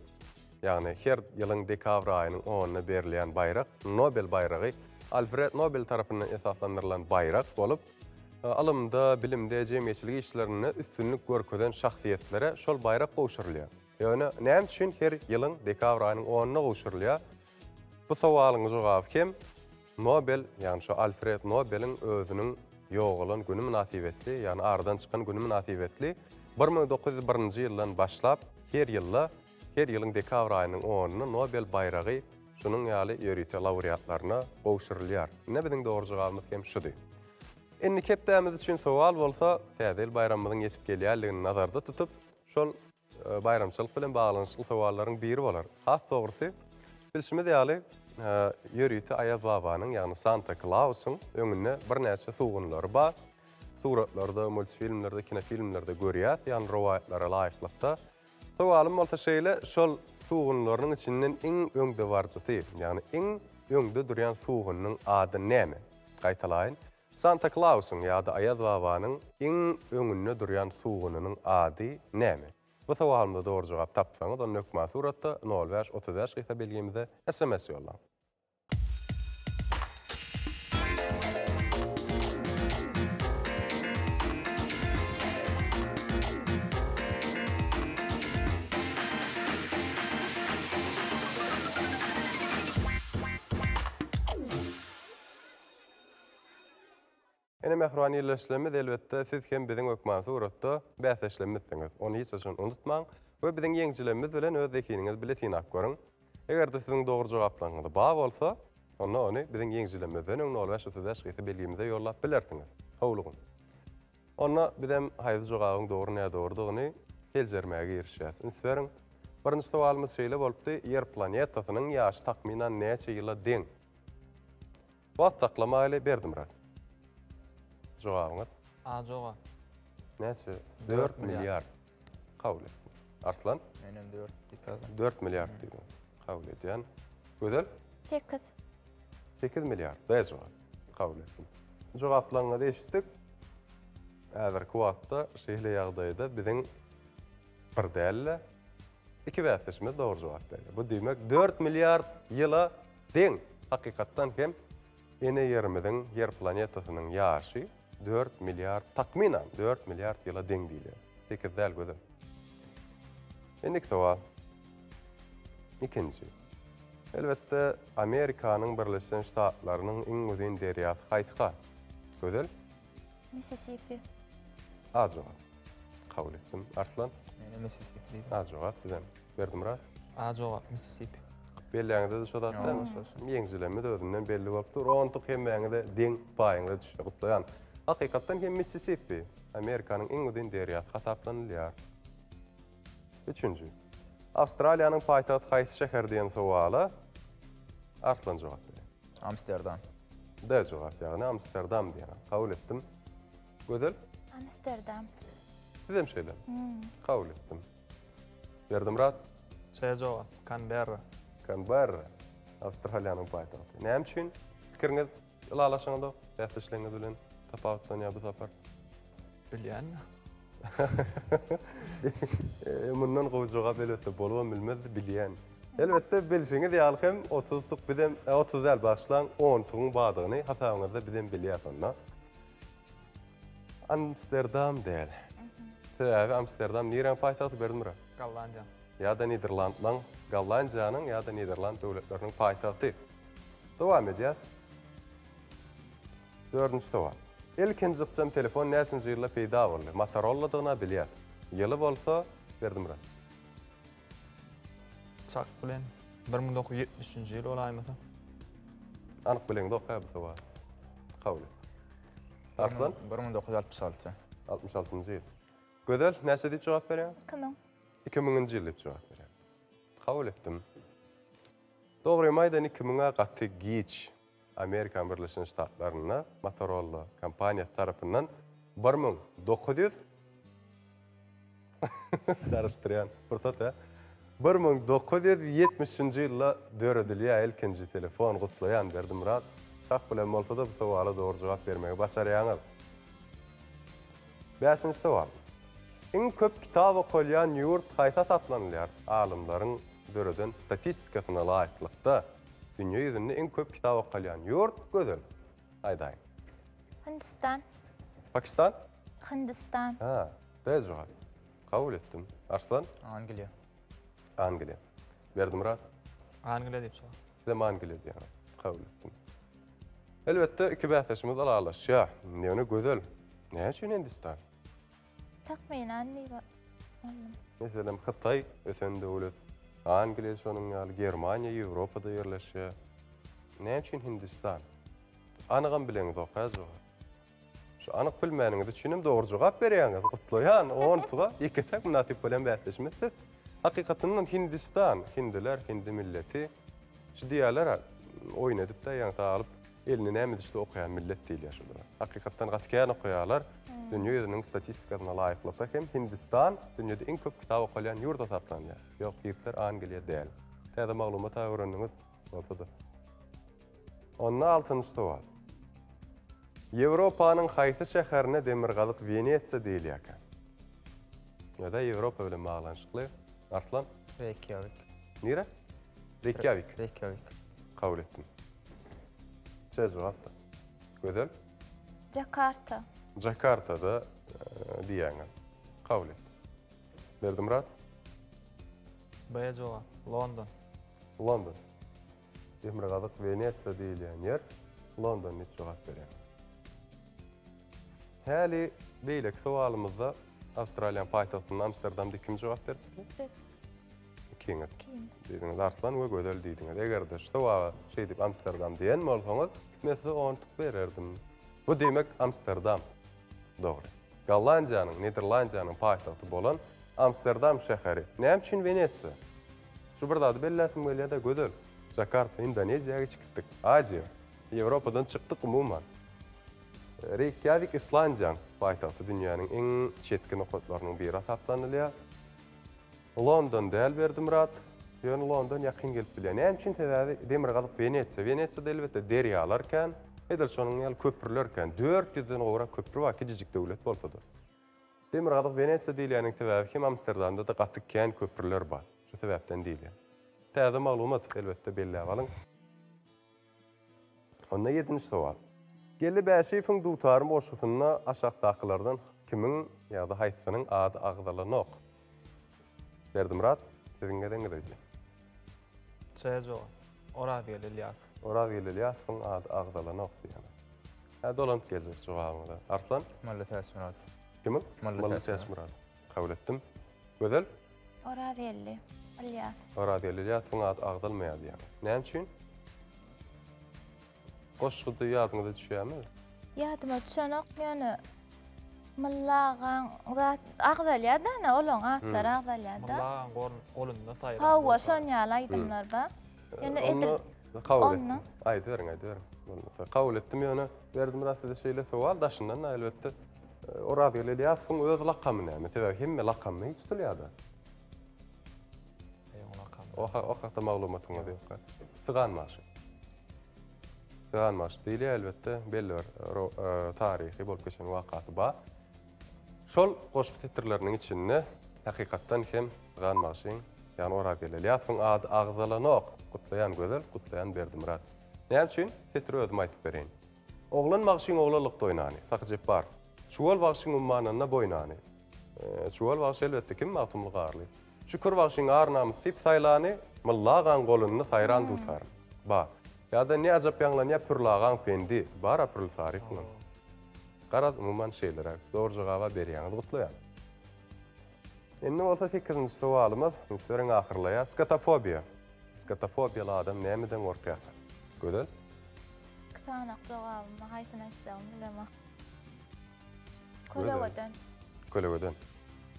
Speaker 1: ýagny her ýylyň dekabr aýynyň onuna berilýän baýrak Nobel baýragy Alfred Nobel tarapyndan esaslandyrylan baýrak bolup, ylymda, bilimde, jemgyýetçilik işlerinde üstünlik görkezen şahsyýetlere şol baýrak gowşurylýar. Ýöne näme üçin her ýylyň dekabr aýynyň onuna gowşurylýar? Bu sowalyň jogaby hem Nobel, ýagny şo Alfred Nobeliň özüniň ýogalan güni mynasybetli, ýagny aradan çykan güni mynasybetli 1901-nji ýyldan başlap her ýylda, her ýylyň dekabr aýynyň onuna Nobel baýragy şunuň ýaly ýörite laureatlaryna gowşurylýar. Ine biziň dogry jogabymyz hem şudy. Indiki hepdämiz üçin sowal bolsa, Täze ýyl baýramymyzyň ýetip gelýänligini nazarda tutup, şol baýramçylyk bilen baglanyşykly sowallaryň biri bolar. Has dogrusy, bilşimiz ýaly, ýörite Aýaz babanyň, ýagny Santa Klausyň öňünde birnäçe sugunlary bar. Suratlarda, multfilmlerde, kinofilmlerde görýäs, ýagny rowaýatlara laýyklykda. Sowalym bolsa şeýle, şol sugunlarynyň içinden iň öňdebaryjysy, ýagny iň öňde durýan sugunyň ady näme? Gaýtalaýyn, Santa Klausyň ýa-da Aýaz babanyň iň öňünde durýan sugunynyň ady näme? Bu sowalymyza dogry jogap tapsaňyz, onda hökman suratda nol bäş 35 gysga belgimize sms ýollaň. Ine mähriban ildeşlerimiz elbetde siz hem biziň hökman suratda bäsdeşlerimizsiňiz. Ony hiç haçan unutmaň we biziň ýeňijilerimiz bilen öz zehiniňizi bile synap görüň. Eger-de siziň dogry jogaplaryňyz bar bolsa, onda ony biziň ýeňijilerimizden öň nol bäş 35 gysa belgimize ýollap bilersiňiz. Howlugyň. Onda bizem haýsy jogabyň dogry nädogrudygyny seljermäge girişýäs. Üns beriň. Birinji sowalymyz şeýle bolupdy, Ýer planetasynyň ýaşy takmynan näçe ýyla deň? Wagt saklamaýly Berdimyrat. Jogabyňyz?
Speaker 2: A jogap.
Speaker 1: Näçe? 4 milliard. Kabul etdim. Arslan?
Speaker 4: Menem 4 diýip ýazdym.
Speaker 1: 4 milliard diýdim. Kabul edýän. Gözel?
Speaker 3: 8.
Speaker 1: 8 milliard. B jogap. Kabul etdim. Jogaplaryňyzy eşitdik. Häzirki wagtda şeýle ýagdaýda biziň bir däl-de, iki bäsdeşimiz dogry jogap berýär. Bu diýmek 4 milliard ýyla deň. Hakykatdan hem ene Ýerimiziň, Ýer planetasynyň ýaşy 4 milliard, takmynan 4 milliard ýyla deň diýilýär. 8 däl gözel. Indiki sowal. Ikinji. Elbetde, Amerikanyň Birleşen Ştatlarynyň iň uzyn derýasy haýsyka? Gözel?
Speaker 3: Mississippi.
Speaker 1: A jogap. Kabul etdim. Arslan?
Speaker 4: Menem Mississippi diýdim.
Speaker 1: A jogap sizem. Berdimyrat?
Speaker 2: A jogap Mississippi.
Speaker 1: Belläňizde-de şo zat dälmi? Ýeňijilerimiz özünden belli bolup dur. Ontuk hemmäňize deň paýyňyza düşdi. Gutlaýan. Hakykatdan hem Missisippi Amerikanyň iň uzyn derýasy hasaplanylýar. Üçünji. Awstraliýanyň paýtagty haýsy şäher diýen sowala Arslan jogap berýär.
Speaker 4: Amsterdam.
Speaker 1: D jogap, ýagny Amsterdam diýen. Kabul etdim. Gözel?
Speaker 3: Amsterdam.
Speaker 1: Sizem şeýle. Kabul etdim. Berdimyrat?
Speaker 2: C jogap, Kanberra.
Speaker 1: Kanberra. Awstraliýanyň paýtagty. Näme üçin pikiriňiz ylalaşyňyzok bäsdeşleriňiz bilen tapawutlanýar bu sapar?
Speaker 2: Bilýän.
Speaker 1: Mundan gowy jogap elbetde bolubam bilmezdi, bilýän. Elbetde bilşiňiz ýaly hem 30 utuk bizem, 30 däl bagyşlaň, 10 utugyň bardygyny hasabyňyzda bizem bilýäs onda. Amsterdam däl. Sebäbi Amsterdam niräň paýtagty Berdimyrat?
Speaker 2: Gollandiýa.
Speaker 1: Ýa-da Niderlandlaň, Gollandiýanyň ýa-da Niderland döwletleriniň paýtagty. Dowam edýäs. Dördünji sowal. Ilkinji ykjam telefon näçinji ýylda peýda boldy? Motorola-dygyna bilýäs. Ýyly bolsa, Berdimyrat.
Speaker 2: Çak bilen 1973-nji ýyl bolaýmasa.
Speaker 1: Anyk bileňzok-a bu sowaly. Kabul et. Arslan?
Speaker 4: 1966.
Speaker 1: 66-njy ýyl. Gözel, näçe diýip jogap berýäň?
Speaker 3: 2000.
Speaker 1: 2000-nji ýyl diýip jogap berýäň. Kabul etdim. Dogrymy aýdan 2000-a gaty giç. Amerikanyň Birleşen Ştatlarynda Motorola kompaniýasy tarapyndan 1900 Garyşdyrýan pursat hä. 1970-nji ýylda döredilýär ilkinji telefon. Gutlaýan Berdimyrat. Çak bilen bolsa-da bu sowala dogry jogap bermegi başarýaňyz. Bäşinji sowal. Iň köp kitap okalýan ýurt haýsy hasaplanylýar? Alymlaryň döreden statistikasyna laýyklykda dünýä ýüzünde iň köp kitap okalýan ýurt Gözel. Aýdaýyň.
Speaker 3: Hindistan.
Speaker 1: Pakistan?
Speaker 3: Hindistan.
Speaker 1: Ha, D jogap. Kabul etdim. Arslan?
Speaker 4: Angliýa.
Speaker 1: Angliýa. Berdimyrat?
Speaker 2: Angliýa diýip jogap.
Speaker 1: Sizem Angliýa diýýäňiz. Kabul etdim. Elbetde, iki bäsdeşimiz ylalaşýar. Ýöne Gözel, näme üçin Hindistan?
Speaker 3: Takmynan diýip aldym.
Speaker 1: Meselem, Hytaý ösen döwlet, Angliýa şonuň ýaly, Germaniýa Ýewropada ýerleşýär. Näme üçin Hindistan? Anygam bileňizok hä jogap. Şu anyk bilmäniňiz üçin hem dogry jogap berýäňiz. Gutlaýan, on utuga ýeke-täk mynasyp bolýan bäsdeşimiz siz. Hakykatyndan Hindistan, hindiler, hindi milleti. Şu diýýärler-ä, oýun edip-de ýaňsa alyp, elini näme düşse okaýan millet diýilýär şulara. Hakykatdan gaty kän okaýarlar. Dünýä ýüzüniň statistikasyna laýyklykda hem Hindistan dünýäde iň köp kitap okalýan ýurt hasaplanýar. Ýok, ýigitler Angliýa däl. Täze maglumat-a öwrendiňiz bolsa-da. Onda altynjy sowal. Ýewropanyň haýsy şäherine Demirgazyk Wenesiýa diýilýärkä? Ýa-da Ýewropa bilen baglanyşykly. Arslan?
Speaker 4: Reýkýawik.
Speaker 1: Nire? Reýkýawik.
Speaker 4: Reýkýawik.
Speaker 1: Kabul etdim. C jogap-da. Gözel?
Speaker 3: Jakarta.
Speaker 1: Jakartada diýýäňiz. Kabul etdim. Berdimyrat?
Speaker 2: B jogap. London.
Speaker 1: London. Demirgazyk Wenesiýa diýilýän ýer London diýip jogap berýär. Häli beýleki sowalymyzda Awstraliýanyň paýtagtynda Amsterdam diýip kim jogap beripdi?
Speaker 3: Biz.
Speaker 1: Ikiňiz.
Speaker 3: Ikiňiz.
Speaker 1: Diýdiňiz Arslan we Gözel diýdiňiz. Eger-de şu sowala şeýdip Amsterdam diýen bolsaňyz, men size on utuk bererdim. Bu diýmek Amsterdam. Dogry. Gollandiýanyň, Niderlandiýanyň paýtagty bolan Amsterdam şäheri. Näme üçin Wenesiýa? Şu bir zady belläsim gelýär-de, Gözel. Jakarta, Indoneziýa geçip gitdik. Aziýa. Ýewropadan çykdyk umuman. Reýkýawik Islandiýanyň paýtagty dünýäniň iň çetki nokatlarynyň biri hasaplanylýar. London däl Berdimyrat. Ýöne London ýakyn gelip bilýär. Näme üçin? Sebäbi demirgazyk Wenesiýa. Wenesiýada elbetde derýalar kän. Edil şonuň ýaly köprüler kän. 400-den gowrak köpri bar, kiçijik döwlet bolsa-da. Demirgazyk Wenesiýa diýilýäniň sebäbi hem Amsterdamda-da gaty kän köprüler bar. Şu sebäpden diýilýär. Täze maglumat, elbetde belläp alyň. Onda ýedinji sowal. Geldi Bäşiýewiň Dutarym goşgusynda aşakdakylardan kimiň ýa-da haýsysynyň ady agzalanok? Berdimyrat, siziň gezegiňiz öýdýän.
Speaker 2: C jogap. Orazgeldi Ylýasow.
Speaker 1: Orazgeldi Ylýasowyň ady agzalanok diýýän. Hä, dolanyp geljek jogabyňyza. Arslan?
Speaker 4: Molla Täçmyradow.
Speaker 1: Kimiň?
Speaker 4: Molla
Speaker 1: Täçmyradow. Kabul etdim. Gözel?
Speaker 3: Orazgeldi Ylýasow.
Speaker 1: Orazgeldi Ylýasowyň ady agzalmaýar diýýäňiz. Näme üçin? Goşguda ýadyňyza düşýärmi?
Speaker 3: Ýadyma düşenok ýöne Mylla agaň zat agzalýar-da ene olaň atlary agzalýar-da.
Speaker 2: Mylla agaň golunda saýran.
Speaker 3: Hawa şon ýaly aýdymlar bar. Ýöne edil
Speaker 1: kabul etdim. Aýdyberiň, aýdyberiň. Bolmasa kabul etdim ýöne Berdimyrat size şeýle sowal daşyndan-da elbetde Orazgeldi Elýasowyň öz lakamy näme? Sebäbi hemme lakamy tutulýar-da. O hakda maglumatyňyz ýok. Sygan bagşy. Sygan bagşy diýilýär elbetde belli bir taryhy bolup geçen wakasy bar. Şol goşgy setirleriniň içinde hakykatdan hem Sygan bagşyň, ýagny Orazgeldi Elýasowyň ady agzalanok. Gutlaýan Gözel, gutlaýan Berdimyrat. Näme üçin? Setiri özüm aýdyp bereýin. Oglan bagşyň oglanlykda oýnany, Sahy Jepbarow. Çuwal bagşyň ummanynda boýnany. Çuwal bagşy elbetde kim? Magtymguly Garly. Şükür bagşyň ar-namys diýip saýlany, Mylla agaň golunda saýran dutarym. Bar. Ýa-da ne ajap ýaňlanýar Pürli agaň pendi. Bar-a Pürli Sarykowyň. Garaz, umuman şeýleräk. Dogry jogaba berýäňiz, gutlaýan. Indi bolsa sekizinji sowalymyz, üns beriň ahyrlaýar. Skotofobiýa. Skotofobiýaly adam nämeden gorkýarka? Gözel?
Speaker 3: Iki sanak jogabym bar, haýsyny aýtjagymy bilemok. Kölegeden.
Speaker 1: Kölegeden.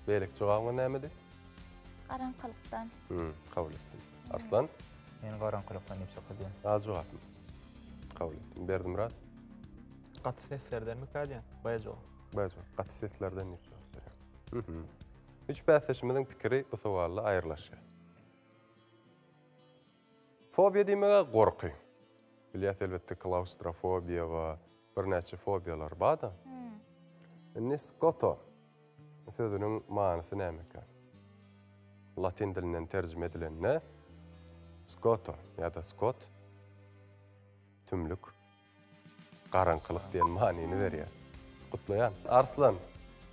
Speaker 1: Beýleki jogabyňyz nämedi?
Speaker 3: Garaňkylykdan.
Speaker 1: Hmm, kabul etdim. Arslan?
Speaker 4: Men garaňkylykdan diýip çak edýän.
Speaker 1: Az jogapmy? Kabul etdim. Berdimyrat?
Speaker 2: Gaty seslerdenmikä diýen? B jogap.
Speaker 1: B jogap. Gaty seslerden diýip jogap berýän. Mhm. Üç bäsdeşimiziň pikiri bu sowalda aýrylaşýar. Fobiýa diýmege gorky. Bilýäs elbetde klaustrofobiýa we birnäçe fobiýalar bar-da. Indi skoto sözüniň manysy nämekä? Latyn dilinden terjime edilende skoto ýa-da skot tümlük garaňkylyk diýen manyny berýär. Gutlaýan. Arslan,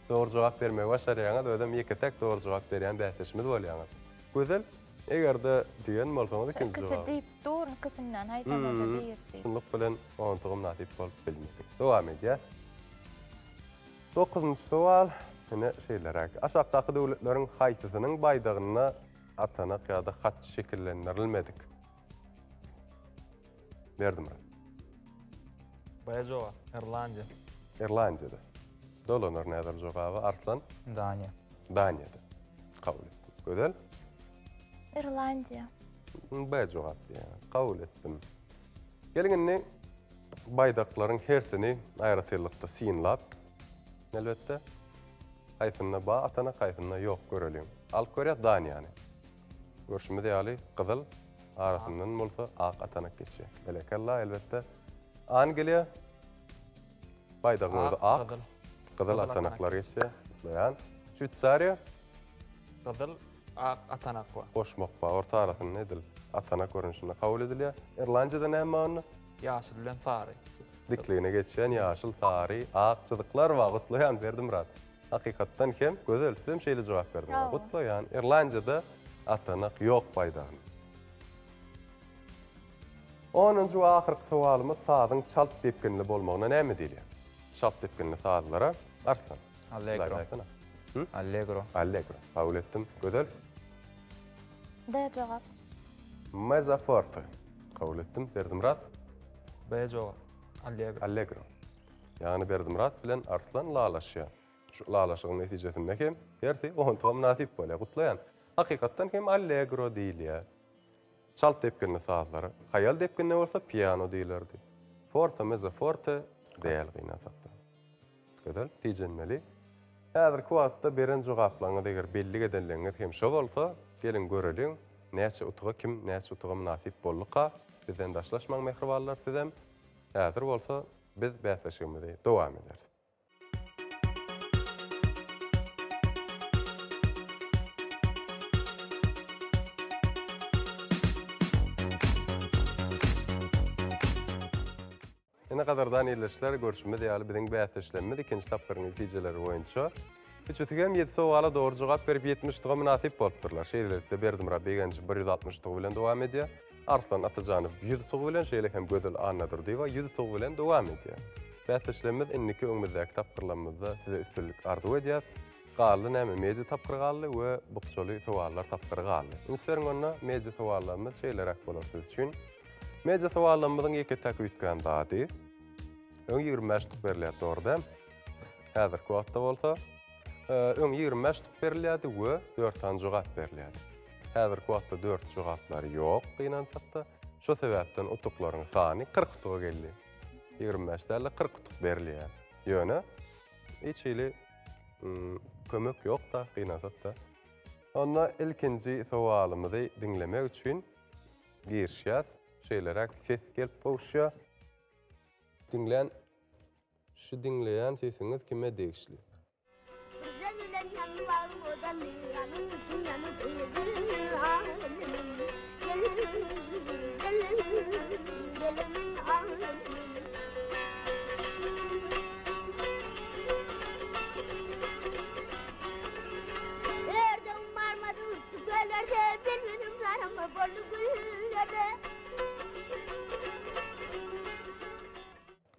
Speaker 1: dogry jogap bermegi başarýaňyz, özem ýeke-täk dogry jogap berýän bäsdeşimiz bolýaňyz. Gözel, eger-de diýen bolsaňyz ikinji
Speaker 3: jogaby. Ikisi diýip dur, ikisinden haýsam bolsa biri diýip.
Speaker 1: Şunluk bilen ontuga mynasyp bolup bilmedik. Dowam edýäs. Dokuzynjy sowal ine şeýleräk. Aşakdaky döwletleriň haýsysynyň baýdagynda atanak ýa-da haç şekillendirilmedik? Berdimyrat.
Speaker 2: B jogap. Irlandiýa.
Speaker 1: Irlandiýada. Dolanar näzir jogaby Arslan?
Speaker 4: Daniýa.
Speaker 1: Daniýada. Kabul etdim. Gözel?
Speaker 3: Irlandiýa.
Speaker 1: B jogap diýýär. Kabul etdim. Geliň indi baýdaklaryň hersini aýratynlykda synlap, elbetde, haýsynda ba atanak, haýsynda ýok göreliň. Alyp görýäs Daniýany. Görşümiz ýaly, gyzyl, arasyndan bolsa ak atanak geçýär. Berekella, elbetde. Angliýa baýdagyň özi ak, gyzyl atanaklar geçýär. Gutlaýan. Şweýsariýa
Speaker 2: gyzyl, ak atanak bar.
Speaker 1: Goşmak bar, orta arasynda edil atanak görnüşinde kabul edilýär. Irlandiýada näme bar onda?
Speaker 2: Ýaşyl bilen sary.
Speaker 1: Dikligine geçýän ýaşyl, sary, ak çyzyklar bar. Gutlaýan, Berdimyrat. Hakykatdan hem Gözel sizem şeýle jogap berdiňiz. Gutlaýan. Irlandiýada atanak ýok baýdagyny. Onunjy we ahyrky sowalymyz sazyň çalt depginli bolmagyna näme diýilýär? Çalt depginli sazlara Arslan.
Speaker 4: Allegro. Allegro.
Speaker 1: Allegro. Kabul etdim. Gözel.
Speaker 3: D jogap.
Speaker 1: Mezzo forte. Kabul etdim. Berdimyrat.
Speaker 2: B jogap. Allegro.
Speaker 1: Allegro. Ýagny Berdimyrat bilen Arslan ylalaşýar. Şu ylalaşygyň netijesinde hem hersi ontuga mynasyp bolýar. Gutlaýan. Hakykatdan hem allegro diýilýär. Çalt depginli sazlara, haýal depginde bolsa piano diýilerdi. Forte, mezzo forte däl gynansakda. Gözel, tijenmeli. Häzirki wagtda beren jogaplaryňyz eger bellik edenleriňiz hem şo bolsa, geliň göreliň, näçe utuga kim näçe utuga mynasyp bolduka? Bizden daşlaşmaň mähribanlar sizem. Häzir bolsa biz bäsleşigimizi dowam ederis. Ine gadyrdan ildeşler, görşümiz ýaly biziň bäsdeşlerimiz ikinji tapgyryň netijeleri boýunça üçüsi hem ýedi sowala dogry jogap berip 70 utuga mynasyp bolupdyrlar. Şeýlelikde Berdimyrat Begenjow 160 utugy bilen dowam edýär. Arslan Atajanow 100 utugy bilen, şeýle hem Gözel Annadurdyýewa 100 utugy bilen dowam edýär. Bäsdeşlerimiz indiki öňümizdäki tapgyrlarymyzda size üstünlik arzuw edýäs. Galdy näme media tapgyry galdy we bukjaly sowallar tapgyry galdy. Üns beriň onda media sowallarymyz şeýleräk bolar siz üçin. Media sowallarymyzyň ýeke-täk üýtgän zady. Öň 25 utuk berilýärdi, dogry däl? Häzirki wagtda bolsa öň 25 utuk berilýärdi we 4 sany jogap berilýärdi. Häzirki wagtda 4 jogaplary ýok, gynansakda. Şo sebäpden utuklaryň sany 40 utuga geldi. 25 däl-de 40 utuk berilýär. Ýöne hiç hili kömek ýok-da, gynansakda. Onda ilkinji sowalymyzy diňlemek üçin girişýäs. Şeýleräk ses gelip gowuşýar. Diňlän şu diňleýän sesiňiz kime degişli?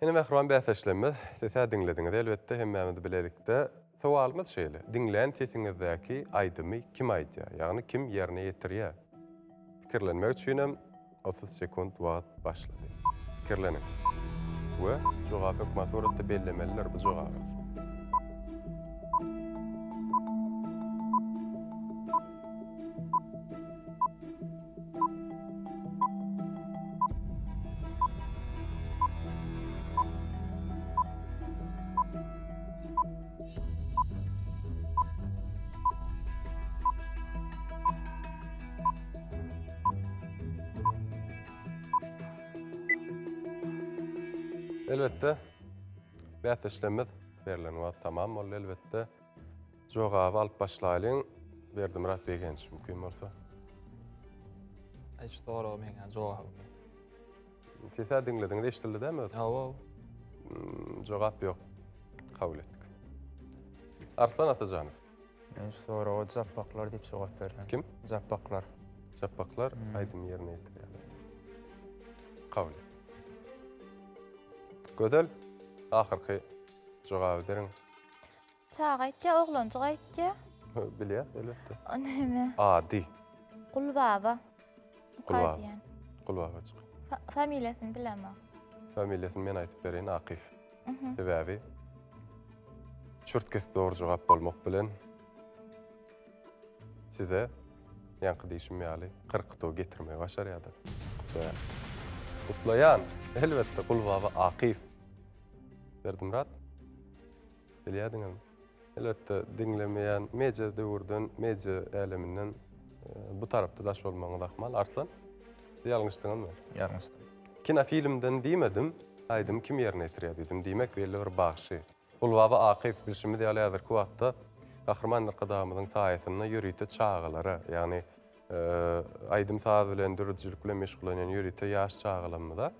Speaker 1: Ine mähriban bäsdeşlerimiz, ses-ä diňlediňiz elbetde hemmämiz bilelikde. Sowalymyz şeýle, diňlän sesiňizdäki aýdymy kim aýdýar, ýagny kim ýerine ýetirýär? Pikirlenmek üçinem 30 sekunt wagt başlady. Pikirleniň. We jogap hökman suratda bellemelidir bu jogaby. Elbetde, bäsdeşlerimiz berlen wagt tamam boldy elbetde. Jogaby alyp başlaýlyň. Berdimyrat Begenç, mümkin bolsa.
Speaker 2: Aý şu soraga meň jogabym ýok.
Speaker 1: Siz-ä diňlediňiz, eşidildi dämi öz?
Speaker 2: Hawa.
Speaker 1: Hmm, jogap ýok. Kabul etdik. Arslan Atajanow.
Speaker 4: Men şu soraga Japbaklar diýip jogap berdim.
Speaker 1: Kim?
Speaker 4: Japbaklar.
Speaker 1: Japbaklar hmm. aýdymy ýerine ýetirýärler. Kabul etdik. Gözel, ahyrky jogaby beriň.
Speaker 3: Çaga aýtýar, oglanjyk aýtýar.
Speaker 1: Bilýär, elbetde.
Speaker 3: O näme?
Speaker 1: Ady.
Speaker 3: Gulbaba.
Speaker 1: Gulbaba. Gulbaba çyk.
Speaker 3: Familiýasyny bilemok.
Speaker 1: Familiýasyny men aýdyp bereýin, Akyf. Sebäbi çürtkesi dogry jogap bolmak bilen size ýaňky diýşim ýaly 40 utugy getirmegi başarýardy. Gutlaýan. Gutlaýan. Elbetde Gulbaba Akyf. Berdimyrat. Bilýärdiňizmi? Elbetde, diňlemeýän media döwürden, media äleminden bu tarapda daş bolmagyňyz ahmal. Arslan, siz ýalňyşdyňyzmy?
Speaker 4: Ýalňyşdym.
Speaker 1: Kinofilmden diýmedim, aýdymy kim ýerine ýetirýär diýdim. Diýmek, belli bir bagşy. Gulbaba Akyýew, bilşimiz ýaly, häzirki wagtda Gahryman Arkadagymyzyň saýasynda ýörite çagalara, ýagny aýdym-saz bilen, döredijilik bilen meşgullanýan ýörite ýaş çagalarymyza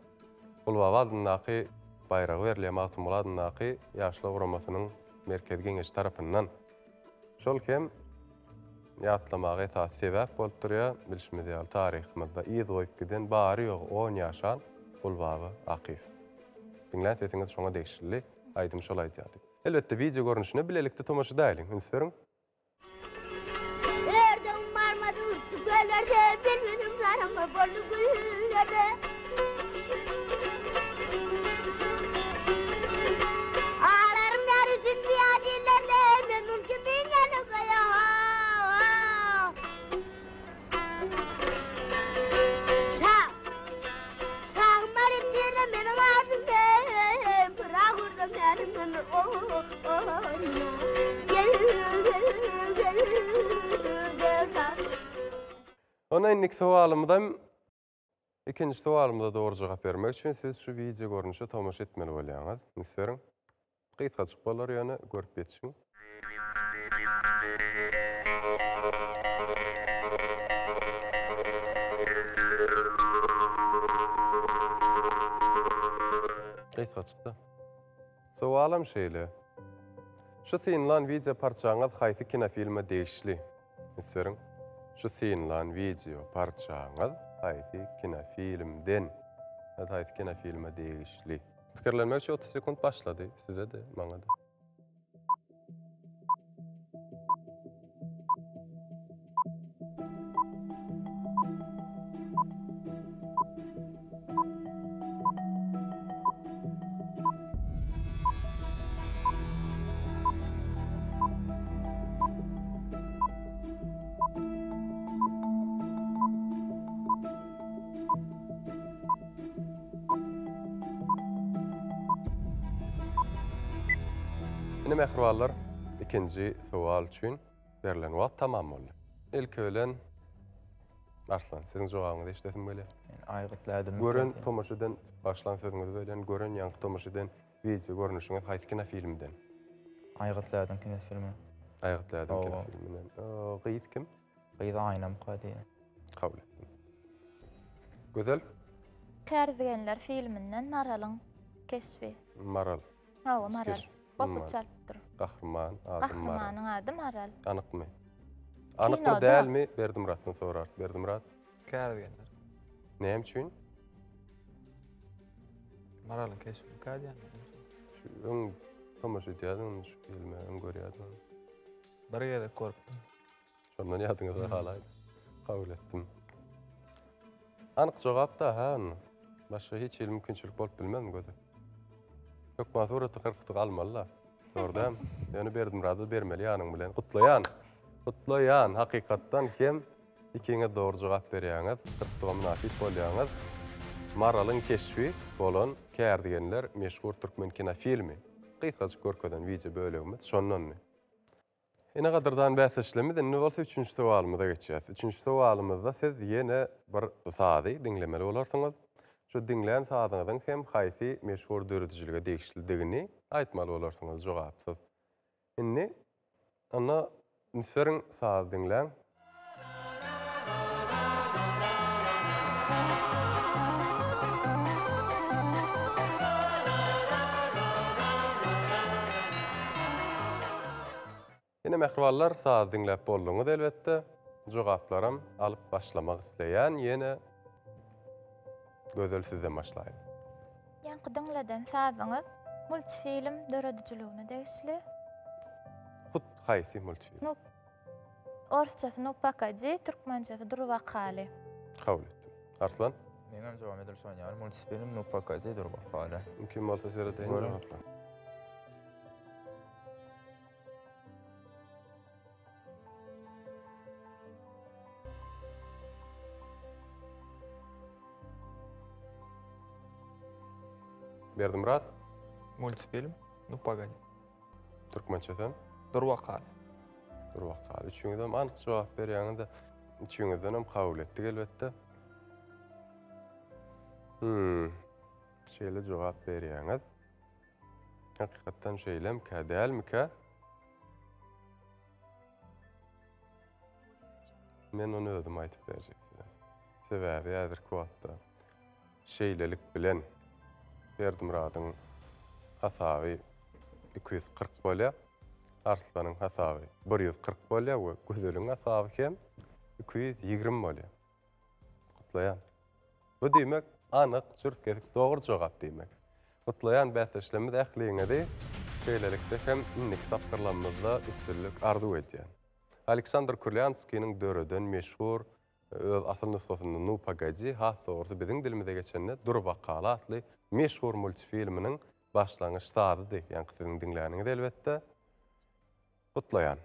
Speaker 1: Gulbaba adyndaky baýragy berilýär Magtymguly adyndaky Ýaşlar guramasynyň Merkezi Geňeşi tarapyndan. Şol hem ýatlamaga esasy sebäp bolup durýar, bilşimiz ýaly taryhymyzda yz goýup giden bary-ýogy on ýaşan Gulbaba Akyýew. Diňlän sesiňiz şoňa degişlidi, aýdymy şol aýdýardy. Elbetde wideo görnüşine bilelikde tomaşa edäýeliň, üns beriň.
Speaker 5: Ördüm barmady uçdy köllerde, Bilbilim zarynly boldy güllerde. Ağlarım yar için biat illerde, Memnun kimin yanı kaya. Şah, şahım var ettiğine benim adım Bırak vurdum yarımın o,
Speaker 1: Onda indiki sowalymyzam ikinji sowalymyza dogry jogap bermek üçin siz şu wideo görnüşe tomaşa etmeli bolýaňyz. Üns beriň. Gysgajyk bolar ýöne görüp ýetişiň. Gysgajykda. Sowalam şeýle. Şu synlan wideo parçaňyz haýsy kinofilme degişli? Üns beriň. Şu synlan wideo parçaňyz haýsy kinofilmden? Ýa-da haýsy kinofilme degişli? Pikirlenmek üçin 30 sekunt başlady. Size-de, maňa-da. Ine mähribanlar, ikinji sowal üçin berlen wagt tamam boldy. Ilki bilen Arslan, siziň jogabyňyzy eşidesim gelýär.
Speaker 4: Men aýgytly ädim.
Speaker 1: Gören tomaşa eden, başlan sözüňizi bölýän, gören ýaňky tomaşa eden wideo görnüşiňiz haýsy kinofilmden?
Speaker 4: Aýgytly ädim kinofilmi.
Speaker 1: Aýgytly ädim kinofilminden. Gyz kim?
Speaker 4: Gyz Aýnamka diýýän.
Speaker 1: Kabul etdim. Gözel?
Speaker 3: Kärizgenler filminden Maralyň keşbi.
Speaker 1: Maral.
Speaker 3: Hawa, Maral. Gopuz çalyp dur.
Speaker 1: Gahryman ady Maral.
Speaker 3: Gahrymanyň ady Maral.
Speaker 1: Anykmy? Anykmy dälmi? Berdimyratdan sorarys. Berdimyrat?
Speaker 2: Kärizgenler.
Speaker 1: Näme üçin?
Speaker 2: Maralyň keşbi diýýän.
Speaker 1: Şu öň tomaşa edýärdiňmi şu filme, öň görýärdiňmi?
Speaker 2: Bir gezek görüpdim.
Speaker 1: Şondan ýadyňyzda galaýdy. Kabul etdim. Anyk jogap-da, hä onda. Başga hiç hili mümkinçilik bolup bilmezmi Gözel? Hökman suratda kyrkydyk almaly-da. Dogry dälmi? Ýöne Berdimyrada bermeli ýanyň bilen. Gutlaýan! Gutlaýan! Hakykatdan hem ikiňiz dogry jogap berýäňiz. Kyrkdyga mynasyp bolýaňyz. Maralyň keşbi bolan Kärdigenler meşhur türkmen kinofilmi. Gysgajyk görkezen wideo bölegimiz şondandy. Ine gadyrdan bäsdeşlerimiz indi bolsa üçünji sowalymyza geçýäs. Üçünji sowalymyzda siz ýene bir sazy diňlemeli bolarsyňyz. Şu diňlän sazyňyzyň hem haýsy meşhur döredijilige degişlidigini aýtmaly bolarsyňyz jogapsyz. Indi onda üns beriň sazy diňläň. Ine mähribanlar saz diňläp bolduňyz elbetde. Jogaplaram alyp başlamak isleýän ýene Gözel sizden başlaýyn.
Speaker 3: Ýaňky diňleden sazyňyz multfilm döredijiligine degişli.
Speaker 1: Hut haýsy multfilm?
Speaker 3: Nu Orsçasy nu pogodi, türkmençesi dur bakaly.
Speaker 1: Kabul etdim. Arslan?
Speaker 4: Meňem jogabym edil şoň ýaly, multfilm nu pogodi, dur bakaly.
Speaker 1: Mümkin bolsa seredeýin jogaplar. Berdimyrat?
Speaker 2: Multfilm Nu pogodi.
Speaker 1: Türkmençesem?
Speaker 2: Dur bakaly.
Speaker 1: Dur bakaly. Üçüňizem anyk jogap berýäňiz-de, üçüňizdenem kabul etdik elbetde. Hmm. Şeýle jogap berýäňiz. Hakykatdan şeýlemkä, dälmikä? Men ony özüm aýdyp berjek size. Sebäbi häzirki wagtda şeýlelik bilen Berdimyradyň hasaby 240 bolýar, Arslanyň hasaby 140 bolýar we Gözeliň hasaby hem 220 bolýar. Gutlaýan. Bu diýmek, anyk, çürt-kesik dogry jogap diýmek. Gutlaýan bäsdeşlerimiz ähliňizi, şeýlelikde hem indiki tapgyrlarymyzda üstünlik arzuw edýän. Aleksandr Kurlýandskiniň döreden meşhur öz asyl nusgasynda Nu pogodi, has dogrusy biziň dilimize geçende Dur bakaly atly meşhur multfilminiň başlangyç sazydy, ýaňky siziň diňläniňiz elbetde. Gutlaýan.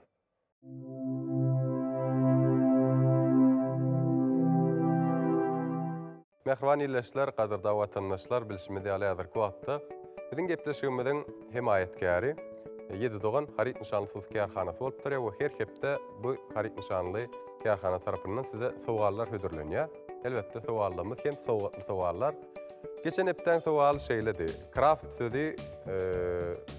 Speaker 1: Mähriban ildeşler, gadyrdan watandaşlar, bilşimiz ýaly häzirki wagtda biziň gepleşigimiziň hemaýatkäri Ýedi dogan haryt nyşanly hususy kärhanasy bolup durýar we her hepde bu haryt nyşanly kärhana tarapyndan size sowallar hödürlenýär. Elbetde sowallarymyz hem sowgatly sowallar. Geçen hepdäň sowaly şeýledi. Kraft sözi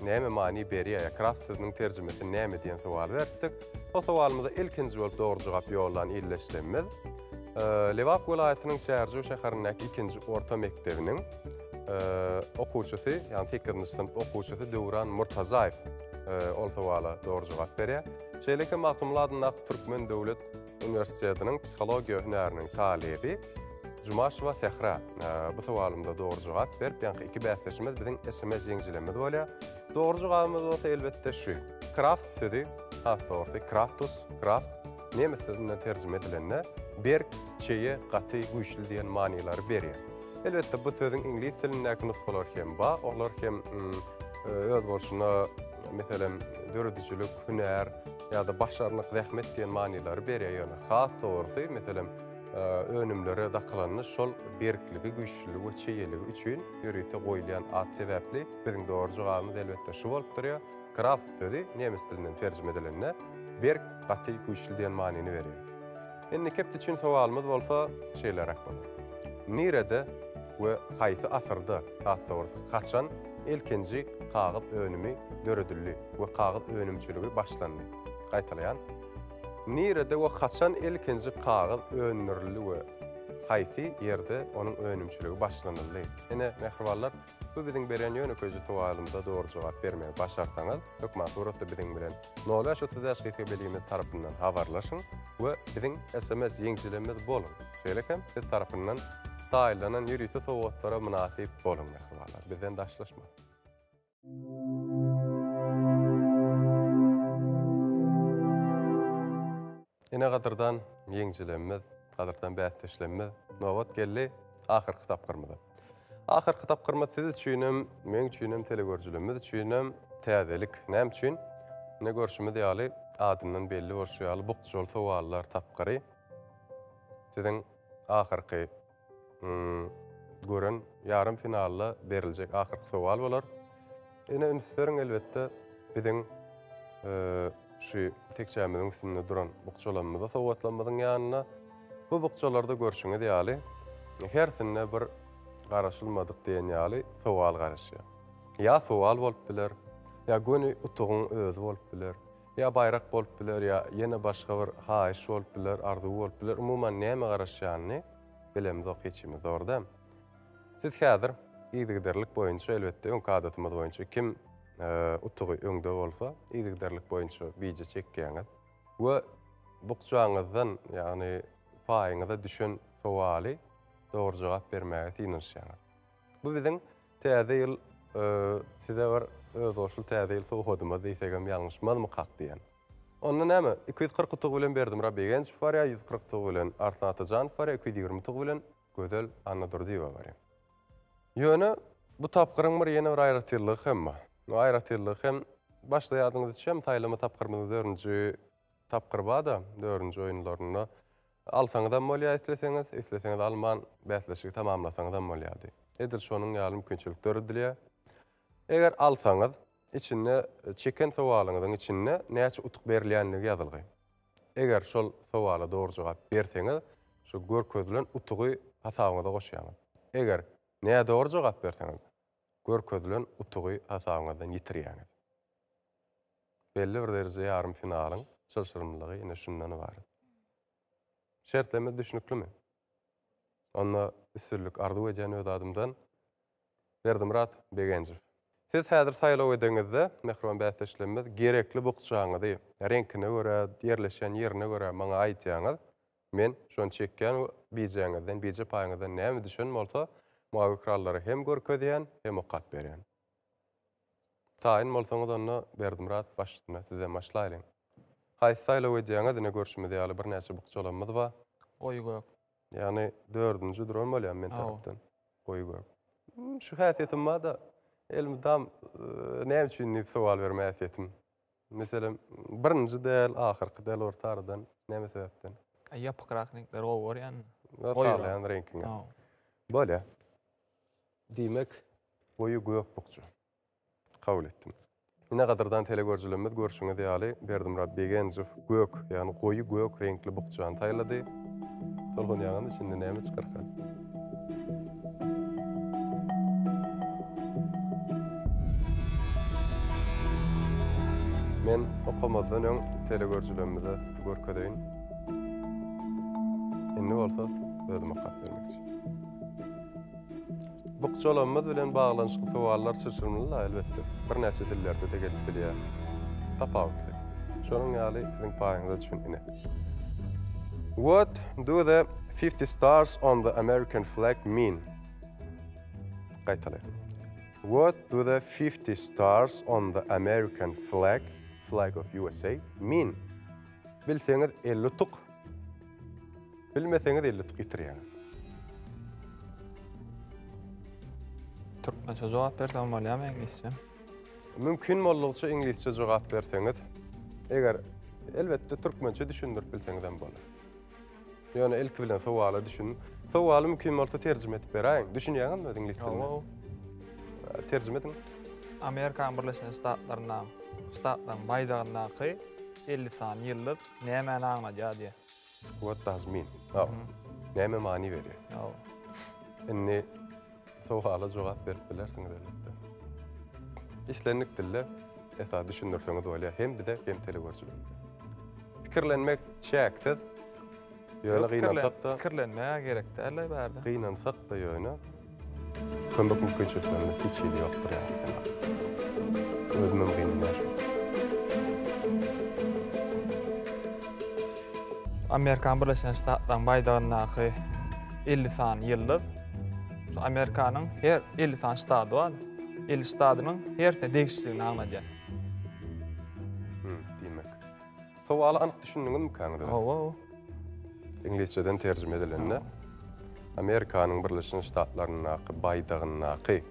Speaker 1: näme many berýär ýa kraft sözüniň terjimesi näme diýen sowaly beripdik. O sowalymyza ilkinji bolup dogry jogap ýollan ildeşlerimiz Lebap welaýatynyň Çärjew şäherindäki ikinji orta mekdebiniň okuwçysy, ýagny sekizinji synp okuwçysy Döwran Murtazaýew ol sowala dogry jogap berýär. Şeýle hem Magtymguly adyndaky Türkmen döwlet uniwersitetiniň psihologiýa hünäriniň talyby Jumaşowa Sähra bu sowalymyza dogry jogap berip, ýaňky iki bäsdeşimiz biziň sms ýeňijilerimiz bolýar. Dogry jogabymyz bolsa elbetde şu. Kraft sözi, has dogrusy kraftus, kraft nemes sözünden terjime edilende berk, çeýe, gaty, güýçli diýen manylary berýär. Elbetde bu sözüň iňlis dilindäki nusgalary hem bar, olar hem öz bolşuna meselem döredijilik, hünär ýa-da başarnyk, zähmet diýen manylary berýär, ýöne has dogrusy meselem önümlere dakylanda şol berkligi, güýçlüligi we çeýeligi üçin ýörite goýulýan at sebäpli biziň dogry jogabymyz elbetde şu bolup durýar. Kraft sözi nemes dilinden terjime edilende berk, gaty, güýçli diýen manyny berýär. Indi kept üçin sowalymyz bolsa şeýleräk bolar. Nirede we haýsy asyrda, has dogrusy haçan ilkinji kagyz önümi döredildi we kagyz önümçiligi başlandy? Gaýtalaýan. Nirede we haçan ilkinji kagyz öndürildi we haýsy ýerde onuň önümçiligi başlanyldy? Ine, mähribanlar, bu biziň berýän ýönekeýje sowalymyza dogry jogap bermegi başarsaňyz, hökman suratda biziň bilen nol bäş 35 gysga belgimiz tarapyndan habarlaşyň we biziň sms ýeňijilerimiz boluň. Şeýle hem siz tarapyndan taýynlanan ýörite sowgatlara mynasyp boluň, mähribanlar. Bizden daşlaşmaň. Ine gadyrdan ýeňjilerimiz, gadyrdan bäsdeşlerimiz, nobat geldi ahyrky tapgyrymyza. Ahyrky tapgyrymyz siz üçinem, meň üçinem, telegörüjilerimiz üçinem täzelik. Näme üçin? Ine görşümiz ýaly, adyndan belli bolşy ýaly bukjaly sowallar tapgyry siziň ahyrky gören ýarym finalda beriljek ahyrky sowal bolar. Ine üns beriň elbetde biziň şu tekjämiziň üstünde duran bukjalarymyza sowgatlarymyzyň ýanynda. Bu bukjalarda görşüňiz ýaly hersinde bir garaşylmadyk diýen ýaly sowal garaşýar. Ýa sowal bolup biler, ýa göni utugyň özi bolup biler, ýa baýrak bolup biler, ýa ýene başga bir haýyş bolup biler, arzuw bolup biler. Umuman näme garaşýanyny Bilemzok hiçimiz dogry däl. Siz häzir yzygiderlik boýunça elbetde öňki adatymyz boýunça kim utugy öňde bolsa yzygiderlik boýunça bije çekýäňiz we bukjaňyzdan ýagny paýyňyza düşen sowaly dogry jogap bermäge synanyşýaňyz. Bu biziň täze ýyl size bir özboluşly täze ýyl sowgadymyz diýsegem ýalňyşmazmykak diýen. Onda näme, 240 utugy bilen Berdimyrat Begenjow barýar, 140 utugy bilen Arslan Atajanow barýar, 220 utugy bilen Gözel Annadurdyýewa barýar. Ýöne bu tapgyryň bir ýene bir aýratynlygy hem bar. Bu aýratynlygy hem başda ýadyňyza düşýärmi, saýlama tapgyrymyzyň dördünji tapgyry bar-da, dördünji oýunlarynda alsaňyzam bolýar isleseňiz, isleseňiz alman bäsleşigi tamamlasaňyzam bolýardy. Edil şonuň ýaly mümkinçilik döredilýär. Eger alsaňyz, içinde çeken sowalyňyzyň içinde näçe utuk berilýänligi ýazylgy. Eger şol sowala dogry jogap berseňiz, şu görkezilen utugy hasabyňyza goşýaňyz. Eger nädogry jogap berseňiz, görkezilen utugy hasabyňyzdan ýitirýäňiz. Belli bir dereje ýarym finalyň çylşyrymlylygy ine şundan ybarat. Şertlerimiz düşnüklimi? Onda üstünlik arzuw edýän öz adymdan. Berdimyrat Begenjow. Siz häzir saýlaw edeňizde, mähriban bäsdeşlerimiz, gerekli bukjaňyzy reňkine görä, ýerleşýän ýerine görä maňa aýdýaňyz. Men şony çekýän we bijäňizden, bije paýyňyzdan näme düşen bolsa, mawy ekranlara hem görkezýän, hem okap berýän. Taýyn bolsaňyz onda Berdimyrat baş üstüne, sizden başlaýlyň. Haýsy saýlaw edýäňiz, ine görşümiz ýaly birnäçe bukjalarymyz bar.
Speaker 2: Goýy gök.
Speaker 1: Ýagny dördünji duran bolýan men tarapdan. Goýy gök. Şu häsiýetim bar-da, elmydam näme üçin diýip sowal berme häsiýetim. Meselem, birinji däl, ahyrky däl, orta aradan näme sebäpden?
Speaker 2: Ýapykrak reňkleri gowy görýän.
Speaker 1: Halaýan reňkiňe. Bolýar. Diýmek, goýy gök bukja. Kabul etdim. Ine gadyrdan telegörüjilerimiz görşüňiz ýaly Berdimyrat Begenjow gök, ýagny goýy gök reňkli bukjany saýlady. Tolgunýaňyzmy içinde näme çykarka? Men okamazdan öň telegörüjilerimize görkezeýin. Indi bolsa özüm okap bermekçi. Bukjalarymyz bilen baglanyşykly sowallar çylşyrymly-la, elbetde. Birnäçe dillerde-de gelip bilýär. Tapawutly. Şonuň ýaly siziň paýyňyza düşen ine. What do the 50 stars on the American flag mean? Gaýtalaýyn. What do the 50 stars on the American flag, flag of USA, mean? Bilseňiz 50 utuk. Bilmeseňiz 50 utuk ýitirýäňiz.
Speaker 2: Türkmençe jogap bersem bolýarmy iňlisçe?
Speaker 1: Mümkin boldugyça iňlisçe jogap berseňiz, eger elbetde türkmençe düşündirip bilseňiz hem bolar. Ýöne ilki bilen sowala düşüniň. Sowaly mümkin bolsa terjime edip beräýiň. Düşünýäňizmi öz iňlis diline?
Speaker 2: Hawa.
Speaker 1: Terjime ediň.
Speaker 2: Amerikanyň Birleşen Ştatlarynda ştatlaryň baýdagyndaky 50 sany ýyldyz nämäni aňladýar diýýär.
Speaker 1: What does mean? Hawa. Näme many berýär?
Speaker 2: Hawa.
Speaker 1: Indi sowala jogap berip bilersiňiz elbetde. Islendik dilde esasy düşündirseňiz bolýar hem bize hem telegörüjilerimize. Pikirlenmek çäksiz. Ýöne gynansak-da.
Speaker 2: Pikirlenmäge gerek däl-le bärde.
Speaker 1: Gynansak-da ýöne kömek mümkinçiliklerimiz hiç hili ýokdur ýaly. Özümem gynanýan şu.
Speaker 2: Amerikanyň Birleşen Ştatlaryň baýdagyndaky 50 sany ýyldyz şu Amerikanyň her 50 sany ştady bar. 50 ştadynyň hersine degişliligini aňladýar.
Speaker 1: Hmm, diýmek. Sowala anyk düşündiňizmikäňiz?
Speaker 2: Hawa, hawa.
Speaker 1: Iňlisçeden terjime edilende Amerikanyň Birleşen Ştatlaryndaky baýdagyndaky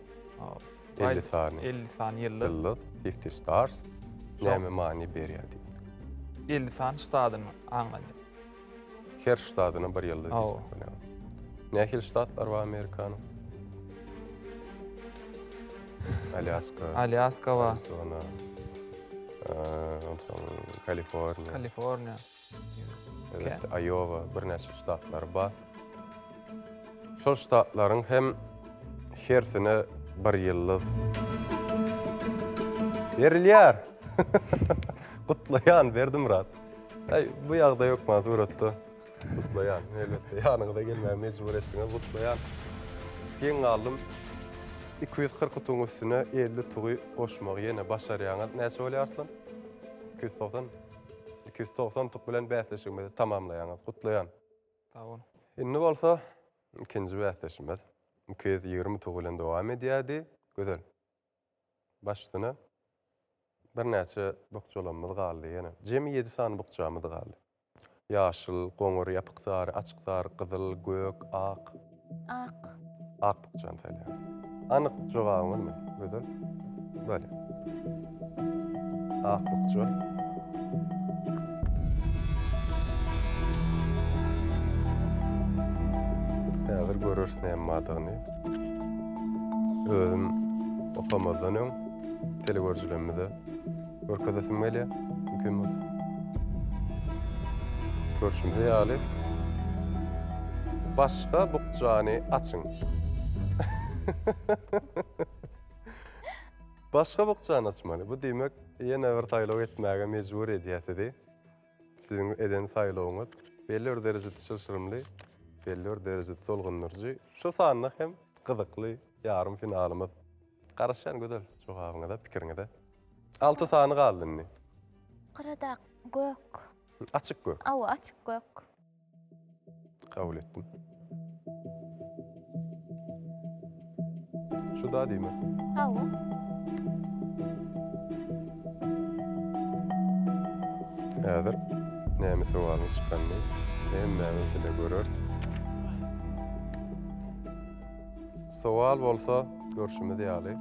Speaker 1: 50 sany
Speaker 2: 50 sany ýyldyz.
Speaker 1: Ýyldyz, 50 stars näme many berýär diýip.
Speaker 2: 50 sany ştadyny aňladýar.
Speaker 1: Her ştadyna bir ýyldyz diýjek bolýar. Nähili ştatlar bar Amerikanyň? Alýaska.
Speaker 2: Alýaska bar.
Speaker 1: Arizona. Onsoň Kaliforniýa.
Speaker 2: Kaliforniýa.
Speaker 1: Elbetde Aýowa, birnäçe ştatlary bar. Şol ştatlaryň hem hersine bir ýyldyz berilýär. Gutlaýan Berdimyrat. Aý, bu ýagdaý hökman suratda. Gutlaýan. Elbetde, ýanyňyza gelmäge mejbur etdiňiz. Gutlaýan. Geň galdym. 240 utugyň üstüne 50 utugy goşmagy ýene başarýaňyz. Näçe bolýar Arslan? 290. 290 utuk bilen bäsleşigimizi tamamlaýaňyz. Gutlaýan.
Speaker 2: Sag boluň.
Speaker 1: Indi bolsa ikinji bäsdeşimiz 220 utugy bilen dowam edýärdi. Gözel. Baş üstüne birnäçe bukjalarymyz galdy ýene. Jemi ýedi sany bukjamyz galdy. Ýaşyl, goňur, ýapyk sary, açyk sary, gyzyl, gök, ak.
Speaker 3: Ak.
Speaker 1: Ak bukjany saýlaýan. Anyk jogabyňyzmy, Gözel? Bolýar. Ak bukja. Häzir göreris näme bardygyny. Özüm okamazdan öň telegörüjilerimize görkezesim gelýär. Mümkin bolsa. Görşümiz ýaly başga bukjany açyň. Başga bukjany açmaly. Bu diýmek ýene bir saýlaw etmäge mejbur edýär sizi. Siziň eden saýlawyňyz belli bir derejede çylşyrymly, belli bir derejede tolgundyryjy, şu sanda hem gyzykly ýarym finalymyz. Garaşýan gözel jogabyňyza, pikiriňize. Alty sany galdy indi.
Speaker 3: Gyradak gök.
Speaker 1: Açyk gök.
Speaker 3: Awa, açyk gök.
Speaker 1: Kabul etdim. Şu da diýme.
Speaker 3: Hawa.
Speaker 1: Häzir näme sowalyň çykanyny hemmämiz bile göreris. Sowal bolsa görşümiz ýaly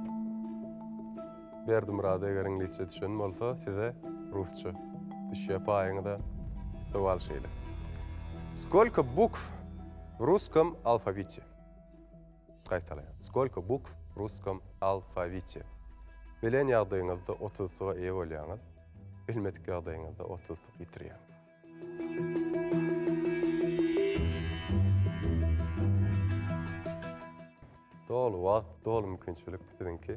Speaker 1: Berdimyrada eger iňlisçe düşen bolsa, size rusça düşýär paýyňyza. Sowal şeýle. Skolko bukw w ruskom alfawite? Gaýtalaýan. Skolko bukw w ruskom alfawite? Bilen ýagdaýyňyzda 30 utuga eýe bolýaňyz, bilmedik ýagdaýyňyzda 30 utuk ýitirýäňiz. Doly wagt, doly mümkinçilik siziňki.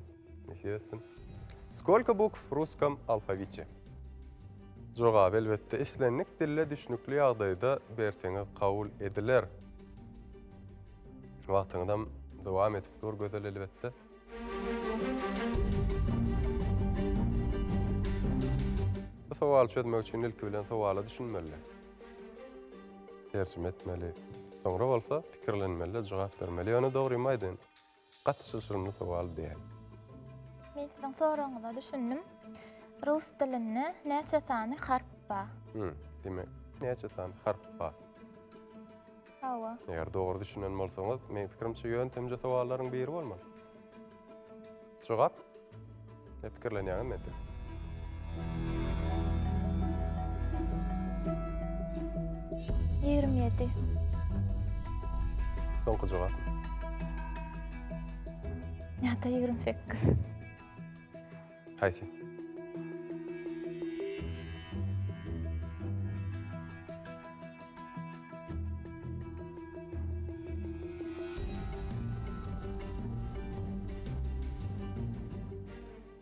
Speaker 1: Nesip etsin. Skolko bukw w ruskom alfawite? Jogaby elbetde islendik dilde düşnükli ýagdaýda berseňiz kabul ediler. Wagtyňyzam dowam edip dur gözel elbetde. Bu sowaly çözmek üçin ilki bilen sowala düşünmeli. Terjime etmeli. Soňra bolsa pikirlenmeli, jogap bermeli. Ýöne dogrymy aýdaýyn, gaty çylşyrymly sowal däl.
Speaker 3: Men siziň soragyňyza düşündim. Rus dilinde näçe sany harp bar?
Speaker 1: Hmm, diýmek, näçe sany harp bar?
Speaker 3: Hawa.
Speaker 1: Eger dogry düşünen bolsaňyz, meň pikirimçe ýöntemje sowallaryň biri bolmaly. Jogap? Ne pikirlenýäňiz mende?
Speaker 3: 27.
Speaker 1: Soňky jogap.
Speaker 3: Ýa-da 28.
Speaker 1: Haýsy?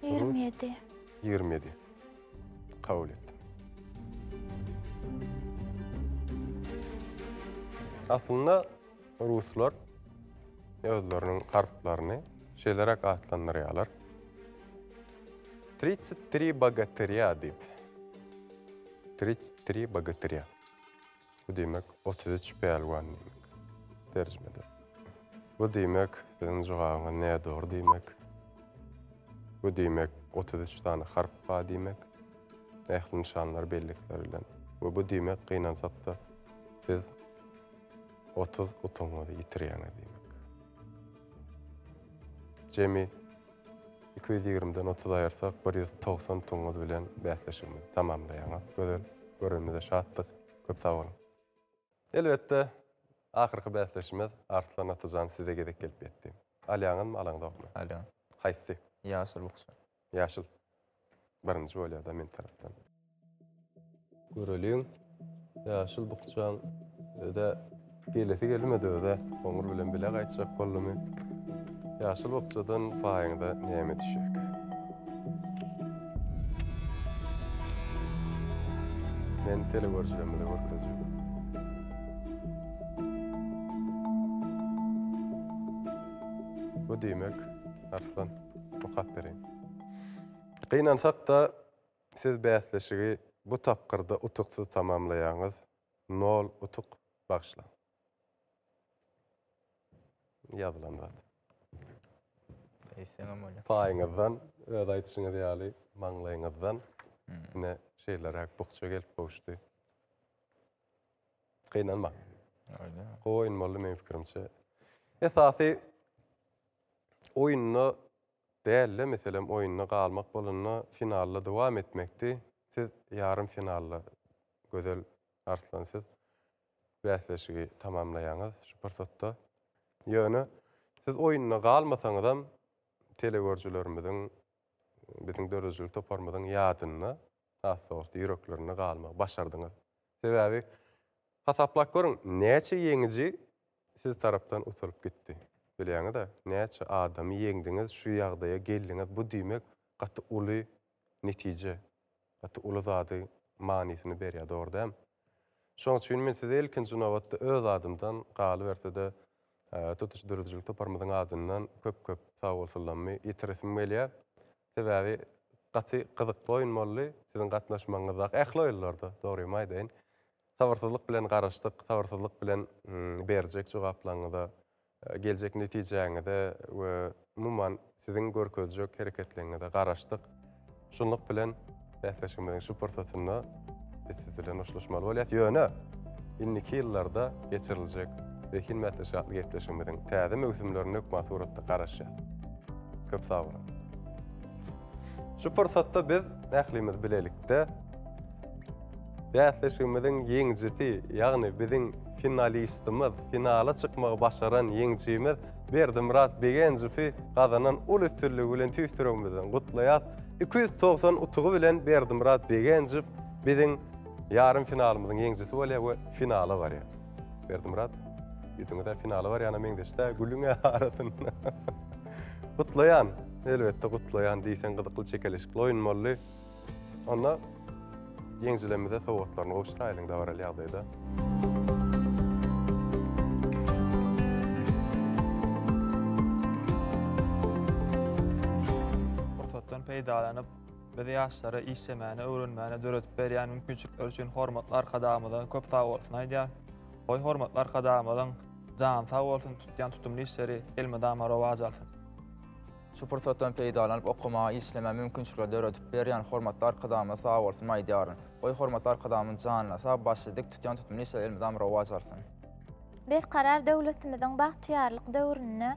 Speaker 3: 27.
Speaker 1: 27. Kabul etdim. Aslynda ruslar özleriniň harplaryny şeýleräk atlandyrýarlar. Tridset tri bogatyrýa diýip. Tridset tri bogatyrýa. Bu diýmek 33 pälwan diýmek. Terjimede. Bu diýmek siziň jogabyňyz nädogry diýmek. Bu diýmek 33 sany harp bar diýmek. Ähli nyşanlar bellikler bilen. We bu diýmek gynansak-da siz 30 utugyňyzy ýitirýäňiz diýmek. Jemi 220-den 30 aýyrsak, 190 utugyňyz bilen bäsleşigimizi tamamlaýaňyz. Gözel, görenimize şatdyk. Köp sag boluň. Elbetde, ahyrky bäsdeşimiz Arslan Atajan size gezek gelip ýetdi. Alýaňyzmy, alaňzokmy?
Speaker 4: Alýan.
Speaker 1: Haýsy?
Speaker 4: Ýaşyl bukja.
Speaker 1: Ýaşyl. Birinji bolýar-da men tarapdan. Göreliň. Ýaşyl bukjaň öde gelesi gelmedi öde. Goňur bilen bile gaýtjak boldumy? Ýaşyl bukjadan paýyňyza näme düşýärkä? Men telegörüjilerimize görkezjek. Bu diýmek, Arslan, okap bereýin. Gynansak-da, siz bäsleşigi bu tapgyrda utuksyz tamamlaýaňyz, nol utuk, bagyşlaň. Ýazylan zat.
Speaker 4: Eýseňem bolýar.
Speaker 1: Paýyňyzdan, öz aýdyşyňyz ýaly, maňlaýyňyzdan ine şeýleräk bukja gelip gowuşdy. Gynanmaň. Gowy oýun boldy meň pikirimçe. Esasy oýunda dälde meselem oýunda galmak bolanda finalda dowam etmekdi. Siz ýarym finalda Gözel Arslan siz bäsleşigi tamamlaýaňyz şu pursatda. Ýöne siz oýunda galmasaňyzam telegörüjilerimiziň, biziň döredijilik toparymyzyň ýadynda, has dogrusy ýüreklerinde galmagy başardyňyz. Sebäbi hasaplap görüň, näçe ýeňiji siz tarapdan utulyp gitdi. Bilýäňiz-ä, näçe adamy ýeňdiňiz, şu ýagdaýa geldiňiz, bu diýmek gaty uly netije, gaty uly zady manysyny berýär, dogry dälmi? Şonuň üçin men size ilkinji nobatda öz adymdan, galyberse-de, tutuş döredijilik toparymyzyň adyndan köp-köp sagbolsunlarymy ýetiresim gelýär. Sebäbi gaty gyzykly oýun boldy, siziň gatnaşmagyňyzdaky ähli oýunlarda, dogrymy aýdaýyn. Sabyrsyzlyk bilen garaşdyk, sabyrsyzlyk bilen berjek jogaplaryňyza Geljek netijäňize we umuman siziň görkezjek hereketleriňize garaşdyk. Şunluk bilen bäsleşigimiziň şu pursatynda biz siz bilen hoşlaşmaly bolýas. Ýöne indiki ýyllarda geçiriljek Zehin bäsleşigi atly gepleşigimiziň täze möwsümlerine hökman suratda garaşýas. Köp sag boluň. Şu pursatda biz ählimiz bilelikde Bäsleşigimiziň ýeňijisi, ýagny biziň finalistimiz, finala çykmagy başaran ýeňijimiz Berdimyrat Begenjowy gazanan uly üstünligi bilen tüýs ýüregimizden gutlaýas. 290 utugy bilen Berdimyrat Begenjow biziň ýarym finalymyzyň ýeňijisi bolýar we finala barýar. Berdimyrat, ýüzüňiz-ä finala barýana meňzeş-dä, gülüň-ä arasynda. Gutlaýan, elbetde gutlaýan, diýseň gyzykly çekeleşikli oýun boldy. Onda ýeňijilerimize sowgatlaryny gowşuraýlyň dabaraly ýagdaýda.
Speaker 2: Pursatdan peýdalanyp, biz ýaşlara işlemäne, öwrenmäne döredip berýän mümkinçilikleri üçin hormatly Arkadagymyza köp sagbolsun aýdýar. Goý, hormatly Arkadagymyzyň jany sag bolsun, tutýan tutumly işleri elmydama rowaç alsyn!
Speaker 4: Şu pursatdan peýdalanyp, okamaga, işlemäge mümkinçilikler döredip berýän hormatly Arkadagymyza sagbolsun aýdýaryn. Goý, hormatly Arkadagymyzyň janyna sag, başy dik, tutýan tutumly işleri elmydama rowaç alsyn!
Speaker 3: Berkarar döwletimiziň bagtyýarlyk döwründe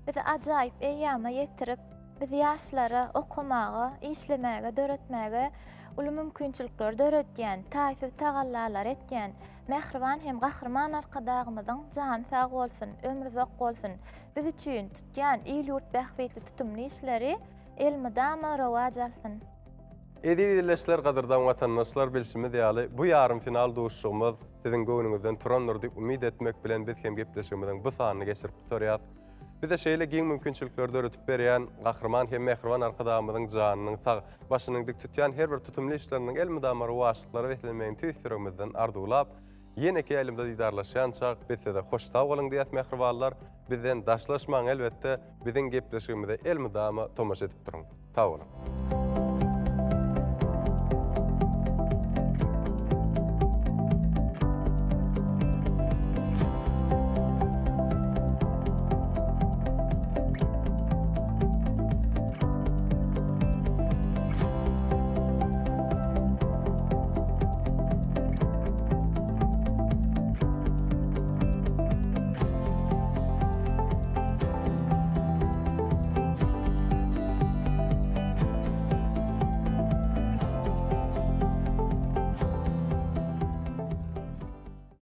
Speaker 3: bizi ajaýyp eýýama ýetirip, biz ýaşlara okamaga, işlemäge, döretmäge uly mümkinçilikleri döredýän, taýsyz tagallalary etýän mähriban hem Gahryman Arkadagymyzyň jany sag bolsun, ömri uzak bolsun! Biz üçin tutýan il-ýurt bähbitli tutumly işleri. Elmydama rowaç alsyn!
Speaker 1: Eziz ildeşler, gadyrdan watandaşlar, bilşimiz ýaly, bu ýarym final duşuşygymyz siziň göwnüňizden turandyr diýip umyt etmek bilen biz hem gepleşigimiziň bu sanyny geçirip gutarýas. Bize şeýle giň mümkinçilikleri döredip berýän Gahryman hem mähriban Arkadagymyzyň janynyň sag, başynyň dik tutýan her bir tutumly işleriniň elmydama rowaçlyklara beslenmegini tüýs ýüregimizden arzuwlap, ýeneki ýaýlymda didarlaşýançak biz size hoş sag boluň diýýäs mähribanlar. Bizden daşlaşmaň elbetde, biziň gepleşigimize elmydama tomaşa edip duruň. Sag boluň!